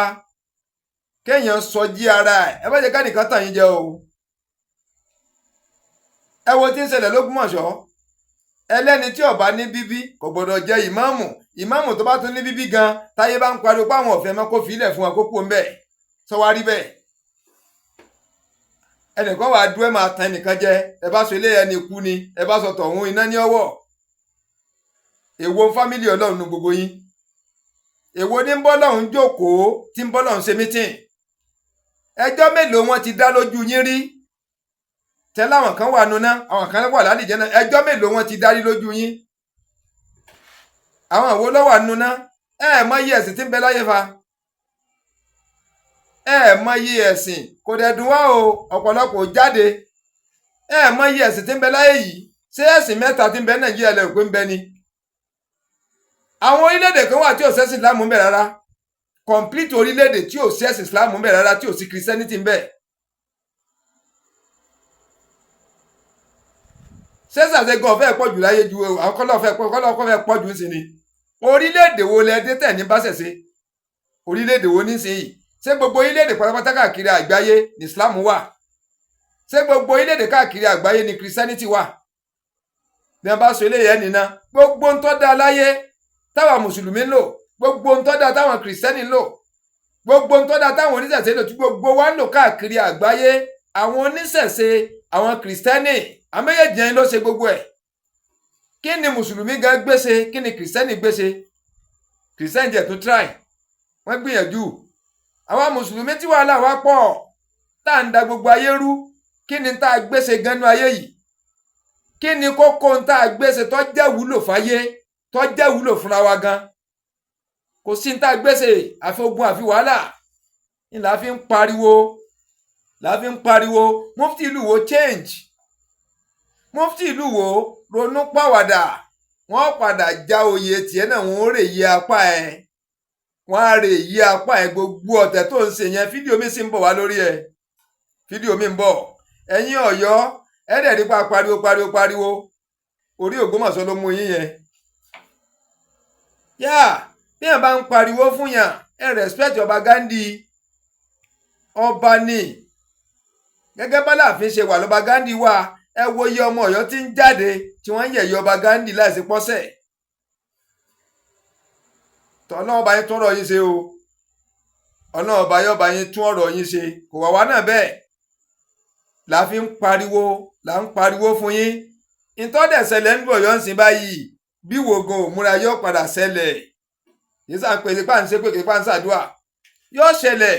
kéèyàn sọ jí ara ẹ̀. Ẹ bá jẹ́ ká tàn yín jẹ o. Ẹ wo tí ń ṣẹlẹ̀ lÓgbómọ̀ṣọ́. Ẹlẹ́ni tí ó bá ní bíbí kò gbọ́dọ̀ jẹ́ ìmáàmù. Ìmáàmù tó bá tún ní bíbí gan, táyé bá ń pariwo pé àwọn ọ̀fẹ́ mọ́, kó fi ilẹ̀ fún wọn, kó kú ń bẹ̀. Sọ wá rí bẹ́ẹ̀, ẹnìkan wàá dúró, ẹ máa tan ẹnìkan jẹ. Ẹ bá sọ ilé ẹni kú ni, ẹ bá sọ tọ̀hún iná ní ọwọ́. Èwo ń family Ọlọ́run nu gbogbo yín? Èwo ní ń bọ́ lọ́hún jókòó tí ń bọ́ lọ́hún ṣe meeting? Ẹjọ́ mélòó wọn ti dá lójú yín rí tẹ́ láwọn kan wà nuná, àwọn kan wà lálìjẹ́ náà? Ẹjọ́ mélòó wọn ti dárí lójú yín? Àwọn àwo ló wà nuná? Ẹ ẹ mọ iye ẹ̀sìn tí ń bẹ láyé fa. Ẹ ẹ mọ iye ẹ̀sìn. Kò dẹ̀ dùn wá o, ọ̀pọ̀lọpọ̀ jáde. Ẹ ẹ mọ iye ẹ̀sìn tí ń bẹ láyé yìí. Ṣé ẹ̀sìn mẹ́ta tí ń bẹ Nàìjíríà lẹ́rù pé ń bẹ ni? Àwọn orílẹ̀-èdè kan wà tí ò sẹ́sìn Islam ń bẹ rárá, complete orílẹ̀-èdè tí ò sí ẹ̀sìn Islam ń bẹ rárá, tí ò sí Christianity ń bẹ. Sẹ́sà ṣe gan ọ̀fẹ́ pọ̀ jù láyé ju àwọn kọ́lọ́ fẹ́ pọ̀, kọ́lọ́ fẹ́ pọ̀ jù sí ni. Orílẹ̀-èdè wo lẹ dé tẹ̀ ní bá ṣẹ̀ṣe? Orílẹ̀-èdè wo nísìnyí? Ṣé gbogbo orílẹ̀-èdè pátápátá káàkiri àgbáyé ní Islam wà? Ṣé gbogbo orílẹ̀-èdè káàkiri àgbáyé ní Christianity wà? Bí wọ́n bá sọ eléyìí ẹni náà, gbogbo ń tọ́ da láyé táwa mùsùlùmí ń lò, gbogbo ń tọ́ da táwọn kìrìsìtẹ́nì ń lò, gbogbo ń tọ́ da táwọn oníṣẹ̀ṣe ń lò, tí gbogbo wa ń lò káàkiri àgbáyé, àwọn oníṣẹ̀ṣe, àwọn kìrìsìtẹ́nì, àwọn méjèèjì yẹn ló ṣe gbogbo ẹ̀. Kí ni mùsùlùmí gan gbéṣe? Kí ni kìrìsìtẹ́nì gbéṣe? Kìrìsìtẹ́nì jẹ̀ tó try, wọ́n gbìyànjú. Àwọn mùsùlùmí tí wàhálà wa pọ̀, tá à ń da gbogbo ayé rú, kí ni tá a gbéṣe gan nú ayé yìí? Kí ni kókó tá a gbéṣe tó jẹ́ wúlò fáyé, tó jẹ́ wúlò fúnra wa gan? Kò sí ní tá a gbéṣe àfi ogun, àfi wàhálà ni là á fi ń pariwo. La fi ń pariwo, Mufti ìlú Ìwó, change. Mufti ìlú Ìwó, ronú pàwàdà. Wọ́n padà já oyè tiẹ̀ náà, wọ́n ó rè yí apá ẹ̀, wọ́n á rè yí apá ẹ̀. Gbogbo ọ̀tẹ̀ tó ń ṣe yẹn, fídíò mi sì ń bọ̀ wá lórí ẹ̀, fídíò mi ń bọ̀. Ẹ̀yin Ọ̀yọ́, ẹ̀ dẹ̀ nípa pariwo pariwo pariwo, orí Ògbómọ̀ṣọ́ ló mú yín yẹn. Yá bí yàn bá ń pariwo fún yàn, ẹ respect ọba Ghandi. Ọba ni, gẹ́gẹ́ báláàfin ṣe wà lọ́ba Ghandi wà. Ẹ wo iye ọmọ Ọ̀yọ́ tí ń jáde tí wọ́n ń yẹ̀yẹ́ ọba Ghandi láìsí pọ́sẹ̀. Tọ́lọ́ ọba yín tún ọ̀rọ̀ yín ṣe o. Ọlọ́run ọba yọba yín tún ọ̀rọ̀ yín ṣe. Kò wá wá náà bẹ́ẹ̀ la fi ń pariwo, là ń pariwo fún yín. Ìtọ́dẹ̀ ṣẹlẹ̀ ń lu Ọ̀yọ́ ń sìn báyìí, bí wògùn òmúra yóò padà ṣẹlẹ̀. Yìí sàn pé ipá ń ṣe pé ipá ń ṣàdúà yóò ṣẹlẹ̀.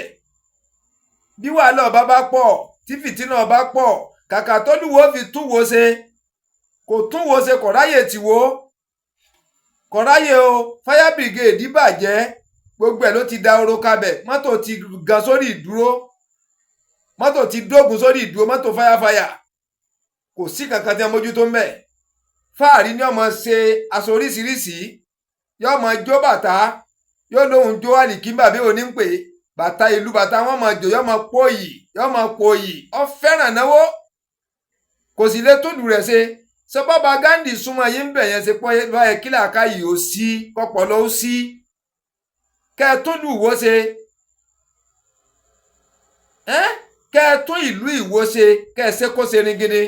Bí wàhálà ọba bá pọ̀, tí fìtínà ọba pọ̀, kàkà tólúwo fi túwo ṣe, kò túnwo ṣe, kò ráyè tìwó, kò ráyè o. Fire brigade bàjẹ́, gbogbo ẹ̀ ló ti da oró kabẹ̀. Mọ́tò ti gan sórí ìdúró, mọ́tò ti dógun sórí ìdúró, mọ́tò fáyàfáyà, kò sí kankan tí wọ́n mójútó ń bẹ̀. Fáàrí ni ọmọ ṣe, aṣọ oríṣiríṣi yóò mọ jó, bàtà yóò lóhun jó, àlìkímbà bí òní ń pè bàtà ìlú, bàtà wọn mọ jò, yóò mọ pòyì, yóò mọ pòyì. Ọ fẹ́ràn náwó, kò sì lè tó lù rẹ̀ ṣe. Ṣe bọ́ba Ghandi súnmọ́ yín ń bẹ̀ yẹn, ṣe pọ́ báyẹn kí làákà yìí ó sí kọ́pọ̀ ó sí kẹ́ ẹ tó lù wó ṣe, kẹ́ ẹ tún ìlú Ìwó ṣe, kẹ́ ẹ ṣe kó ṣe ringindin.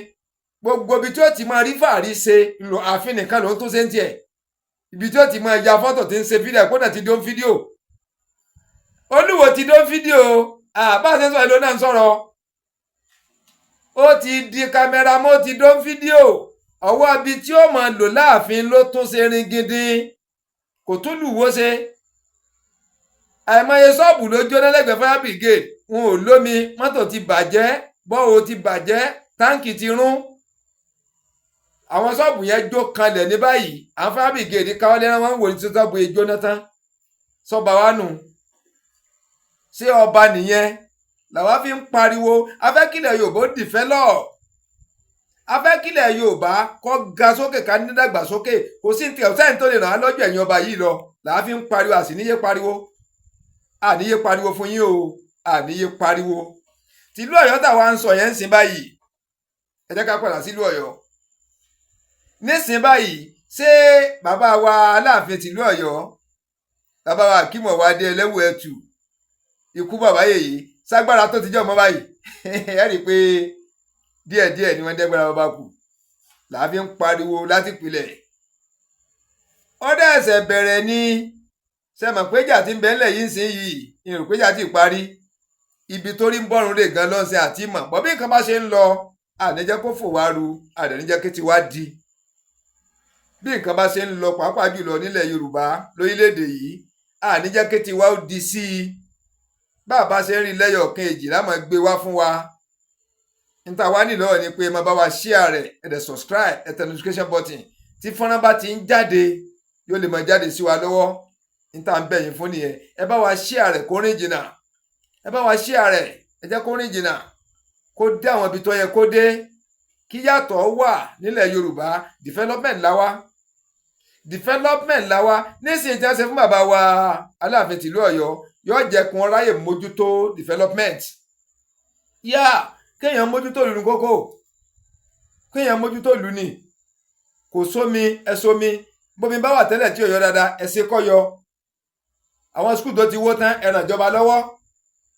Gbogbo ibi tí ó ti máa rí fàárí ṣe lò, ààfin nìkan ló ń tún ṣe ń tiẹ̀. Ibi tí ó ti máa ya fọ́tò, tí ń ṣe fídíò, kódà ti dó ń fídíò. Olúwo ti dó ń fídíò. Bá a ṣe ń sọ ìlú náà ń sọ̀rọ̀, ó ti di cameraman, ó ti dó ń fídíò. Ọwọ́ ibi tí ó máa lò láàfin ló tún ṣe ringindin, kò tún lùwó ṣe. Àìmọye ṣọ́ọ̀bù ló jóná lẹ́gbẹ̀ẹ́ fire brigade. Wọn ò lómi, mọ́tò ti bàjẹ́, bọ́ọ̀ ti bàjẹ́, táǹkì ti rún, àwọn ṣọ́ọ̀bù yẹn jó kanlẹ̀ ní báyìí. Àwọn fire brigade káwọ́ lẹ́rán, wọn ń wò ní ṣọ́ọ̀bù yẹn jóná tán. Sọba wa nù, ṣé ọba nìyẹn? Làwa fi ń pariwo, afẹ́kílẹ̀ Yorùbá ó develop, afẹ́kílẹ̀ Yorùbá kó ga sókè, ká nídàgbàsókè. Kò sí ní ọ̀sẹ̀ tó lè ràn án lọ́jọ́ ẹ̀yìn ọba yìí lọ. Làwa fi ń pariwo, àsìníyé pariwo, àníyé pariwo fún yín o, àníyé pariwo. Tìlú Ọ̀yọ́ táwa ń sọ yẹn ń sìn báyìí, ẹ jẹ́ ká padà sílùú Ọ̀yọ́ nísìn báyìí. Ṣé bàbá wa Aláàfin tìlú Ọ̀yọ́, bàbá wa Akeem Ọwọ́adé Ẹlẹ́wù Ẹtù, ikú bàbá yèyí, ságbára tó ti jẹ́ ọmọ báyìí? Ẹ rí i pé díẹ̀díẹ̀ ni wọ́n dẹ́gbára bàbá kù. Làá fi ń pariwo láti pilẹ̀. Ọdẹ ẹsẹ̀ bẹ̀rẹ̀ ni. Ṣe mọ̀ pé ìjà tí ń bẹ ńlẹ̀ yìí ń sìn yìí, ìrò pé ìjà ti parí. Ibi tó rí ń bọ̀rùn lè gan lọ́sẹ̀ àti mọ̀ bọ́. Bí nǹkan bá ṣe ń lọ, àníjẹ́ kó fò wá ru, àdẹ̀níjẹ́ kí ti wá di. Bí nǹkan bá ṣe ń lọ, pàápàá jùlọ nílẹ̀ Yorùbá, lórílẹ̀‐èdè yìí, àníjẹ́ kí ti wá ó di sí i. Bá a bá ṣe ń rí lẹ́yọ̀ kan èjì láwọn gbé wá fún wa. Níta wá nílò ni pé ẹ máa bá wa share rẹ̀, ẹ dẹ̀ subscribe, ẹ tẹ notification button. Tí fọ́nrán bá ti ń jáde, yóò lè máa jáde sí wa lọ́wọ́. Níta ń bẹ̀ yín fún nìyẹn. Ẹ bá wa share rẹ̀ kó rìn jìnnà. Ẹ bá wa share rẹ̀, ẹ jẹ́ kó rìn jìnnà, kó dé àwọn ibi tó yẹ kó dé, kí yàtọ̀ wà nílẹ̀ Yorùbá. Development la wá, development la wá. Nísìnyí tí wọ́n ṣe fún bàbá wa Aláàfin tìlú Ọ̀yọ́, yóò jẹ́ kí wọ́n ráyè mójútó development. Yá kéèyàn mójútó ìlú kókó, kéèyàn mójútó ìlú ni. Kò sómi, ẹ sómi. Bómi bá wà tẹ́lẹ̀ tí ò yọ dáadáa, ẹ ṣe kọ́ yọ. Àwọn school tó ti wó tán, ẹ ràn ìjọba lọ́wọ́.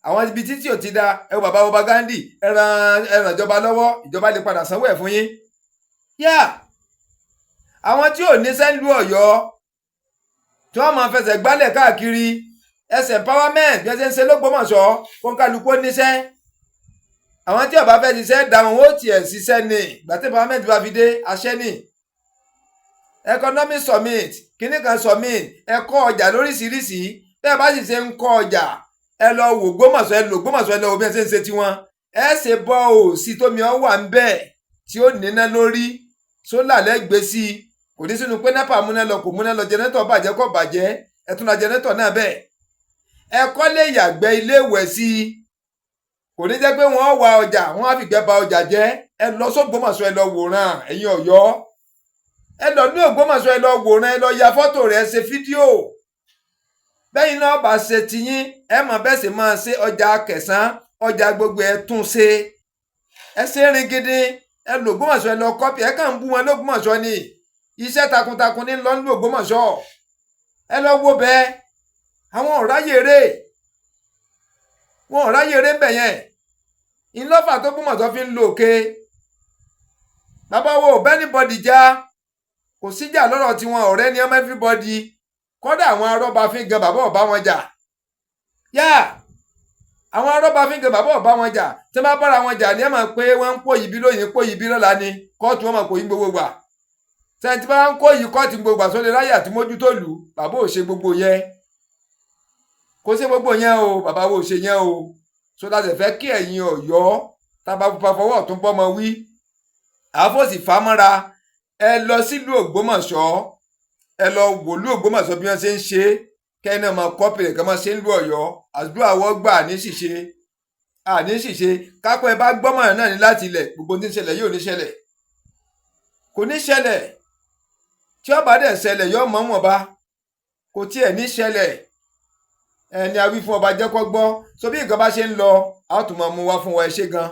Àwọn ibi títí ò ti da, ẹ wo bàbá ọba Ghandi, ẹ ràn ìjọba lọ́wọ́, ìjọba lè padà sanwó ẹ̀ fún yín. Yá àwọn tí ò ní sẹ́ńlú Ọ̀yọ́ tí wọ́n máa fẹsẹ̀ gbálẹ̀ káàkiri, ẹsẹ̀ empowerment bí wọ́n ṣe ń ṣe lÓgbómọ̀ṣọ́, kó ń kálukú ó níṣẹ́. Àwọn tí ó bá fẹ́ ṣiṣẹ́ dá wọn ó tiẹ̀ ṣiṣẹ́ ní ìgbà tí empowerment bá fi dé aṣẹ́ ní. Economic summit, kíní kan summit, ẹ kọ́ ọjà lóríṣiríṣi. Bẹ́ẹ̀ bá sì ṣe ń kọ́ ọjà, ẹ lọ wò Gbómọ̀ṣọ́, ẹ lò Gbómọ̀ṣọ́, ẹ lọ wò bí ẹ ṣe ń ṣe tiwọn. Ẹ ṣe bọ́ ò sí tómi ọ wà ń bẹ́ẹ̀ tí ó níná lórí, solar lẹ́gbẹ̀ẹ́ sí i, kò ní sínú pé NEPA múná lọ, kò múná lọ, generator bàjẹ́, kò bàjẹ́, ẹ tún ra generator náà bẹ́ẹ̀. Ẹ kọ́lé yàgbẹ́, ilé ìwẹ̀ sí i. Kò ní sí pé Kò ní jẹ́ pé wọ́n wá ọjà, wọ́n á fìgbẹ́ ba ọjà jẹ́. Ẹ lọ sÓgbómọ̀ṣọ́, ẹ lọ wòran. Ẹ̀yin Ọ̀yọ́, ẹ lọ ní Ògbómọ̀ṣọ́, ẹ lọ wòran, ẹ lọ ya fọ́tò rẹ̀, ṣe fídíò. Bẹ́yìn náà bá ṣe tiyín, ẹ mọ̀ bẹ́ẹ̀ sì máa ṣe. Ọjà Kẹsàn, ọjà gbogbo, ẹ tún ṣe, ẹ ṣe rin gidi. Ẹ lò Ògbómọ̀ṣọ́, ẹ lọ copy. Ẹ kàn ń bú wọn lÓgbómọ̀ṣọ́ ni. Iṣẹ́ takuntakun ní lọ ní Ògbómọ̀ṣọ́. Ẹ lọ wo bẹ́ẹ̀, àwọn ọ̀ráyè rè, wọn ọ̀ráyè rè ń bẹ̀ yẹn. Ìlọ́fà tó Gbómọ̀ṣọ́ fi ń lo òkè. Bàbá wo bẹ́ẹ̀ anybody já, kò síjà lọ́rọ̀ tiwọn. Ọ̀rẹ́ ni ọmọ everybody. Kódà àwọn arọ́bàfín gan, bàbá ọ̀bá wọn jà. Yá, àwọn arọ́bàfín gan, bàbá ọ̀bá wọn jà. Tí wọ́n bá bára wọn jà ní, ẹ̀ máa pé wọ́n ń pò yìí bí lóyìn, pò yìí bí lọ́la ni kóòtù. Wọn máa pò yín gbogbo gbà. Sẹ́ni tí bá ń kó yìí kóòtù gbogbo gbà, sólè ráyè àti mójútó lù. Bàbá ò ṣe gbogbo yẹn, kò ṣe gbogbo yẹn o. Bàbá wo ò ṣe yẹn o. So láti fẹ́ kí ẹ̀yin Ọ̀yọ́ tábà pupa fọwọ́ ọ̀tún bọ́mọ wí, àfọ̀sì fámọ́ra. Ẹ lọ sílùú Ògbómọ̀ṣọ́, ẹ lọ wòlú Ògbómọ̀ṣọ́ bí wọ́n ṣe ń ṣe, kẹ́hìn náà máa copy rẹ̀, kẹ́ máa ṣe ń lu Ọ̀yọ́. Àdúrà wọ́n gbà ní ṣìṣe, àní ṣìṣe. Kápẹ́ ẹ bá gbọ́mọ̀ náà ní láti ilẹ̀, gbogbo tí ń ṣẹlẹ̀ yóò ní ṣẹlẹ̀, kò ní ṣẹlẹ̀. Tí ó bá dẹ̀ ṣẹlẹ̀, yóò mọ̀ wọ́n bá kò tiẹ̀ ní ṣẹlẹ̀. Ẹni a wí fún, ọba jẹ́ kó gbọ́. So bí nǹkan bá ṣe ń lọ, a ó tún máa mú wá fún wa. Ẹ ṣé gan.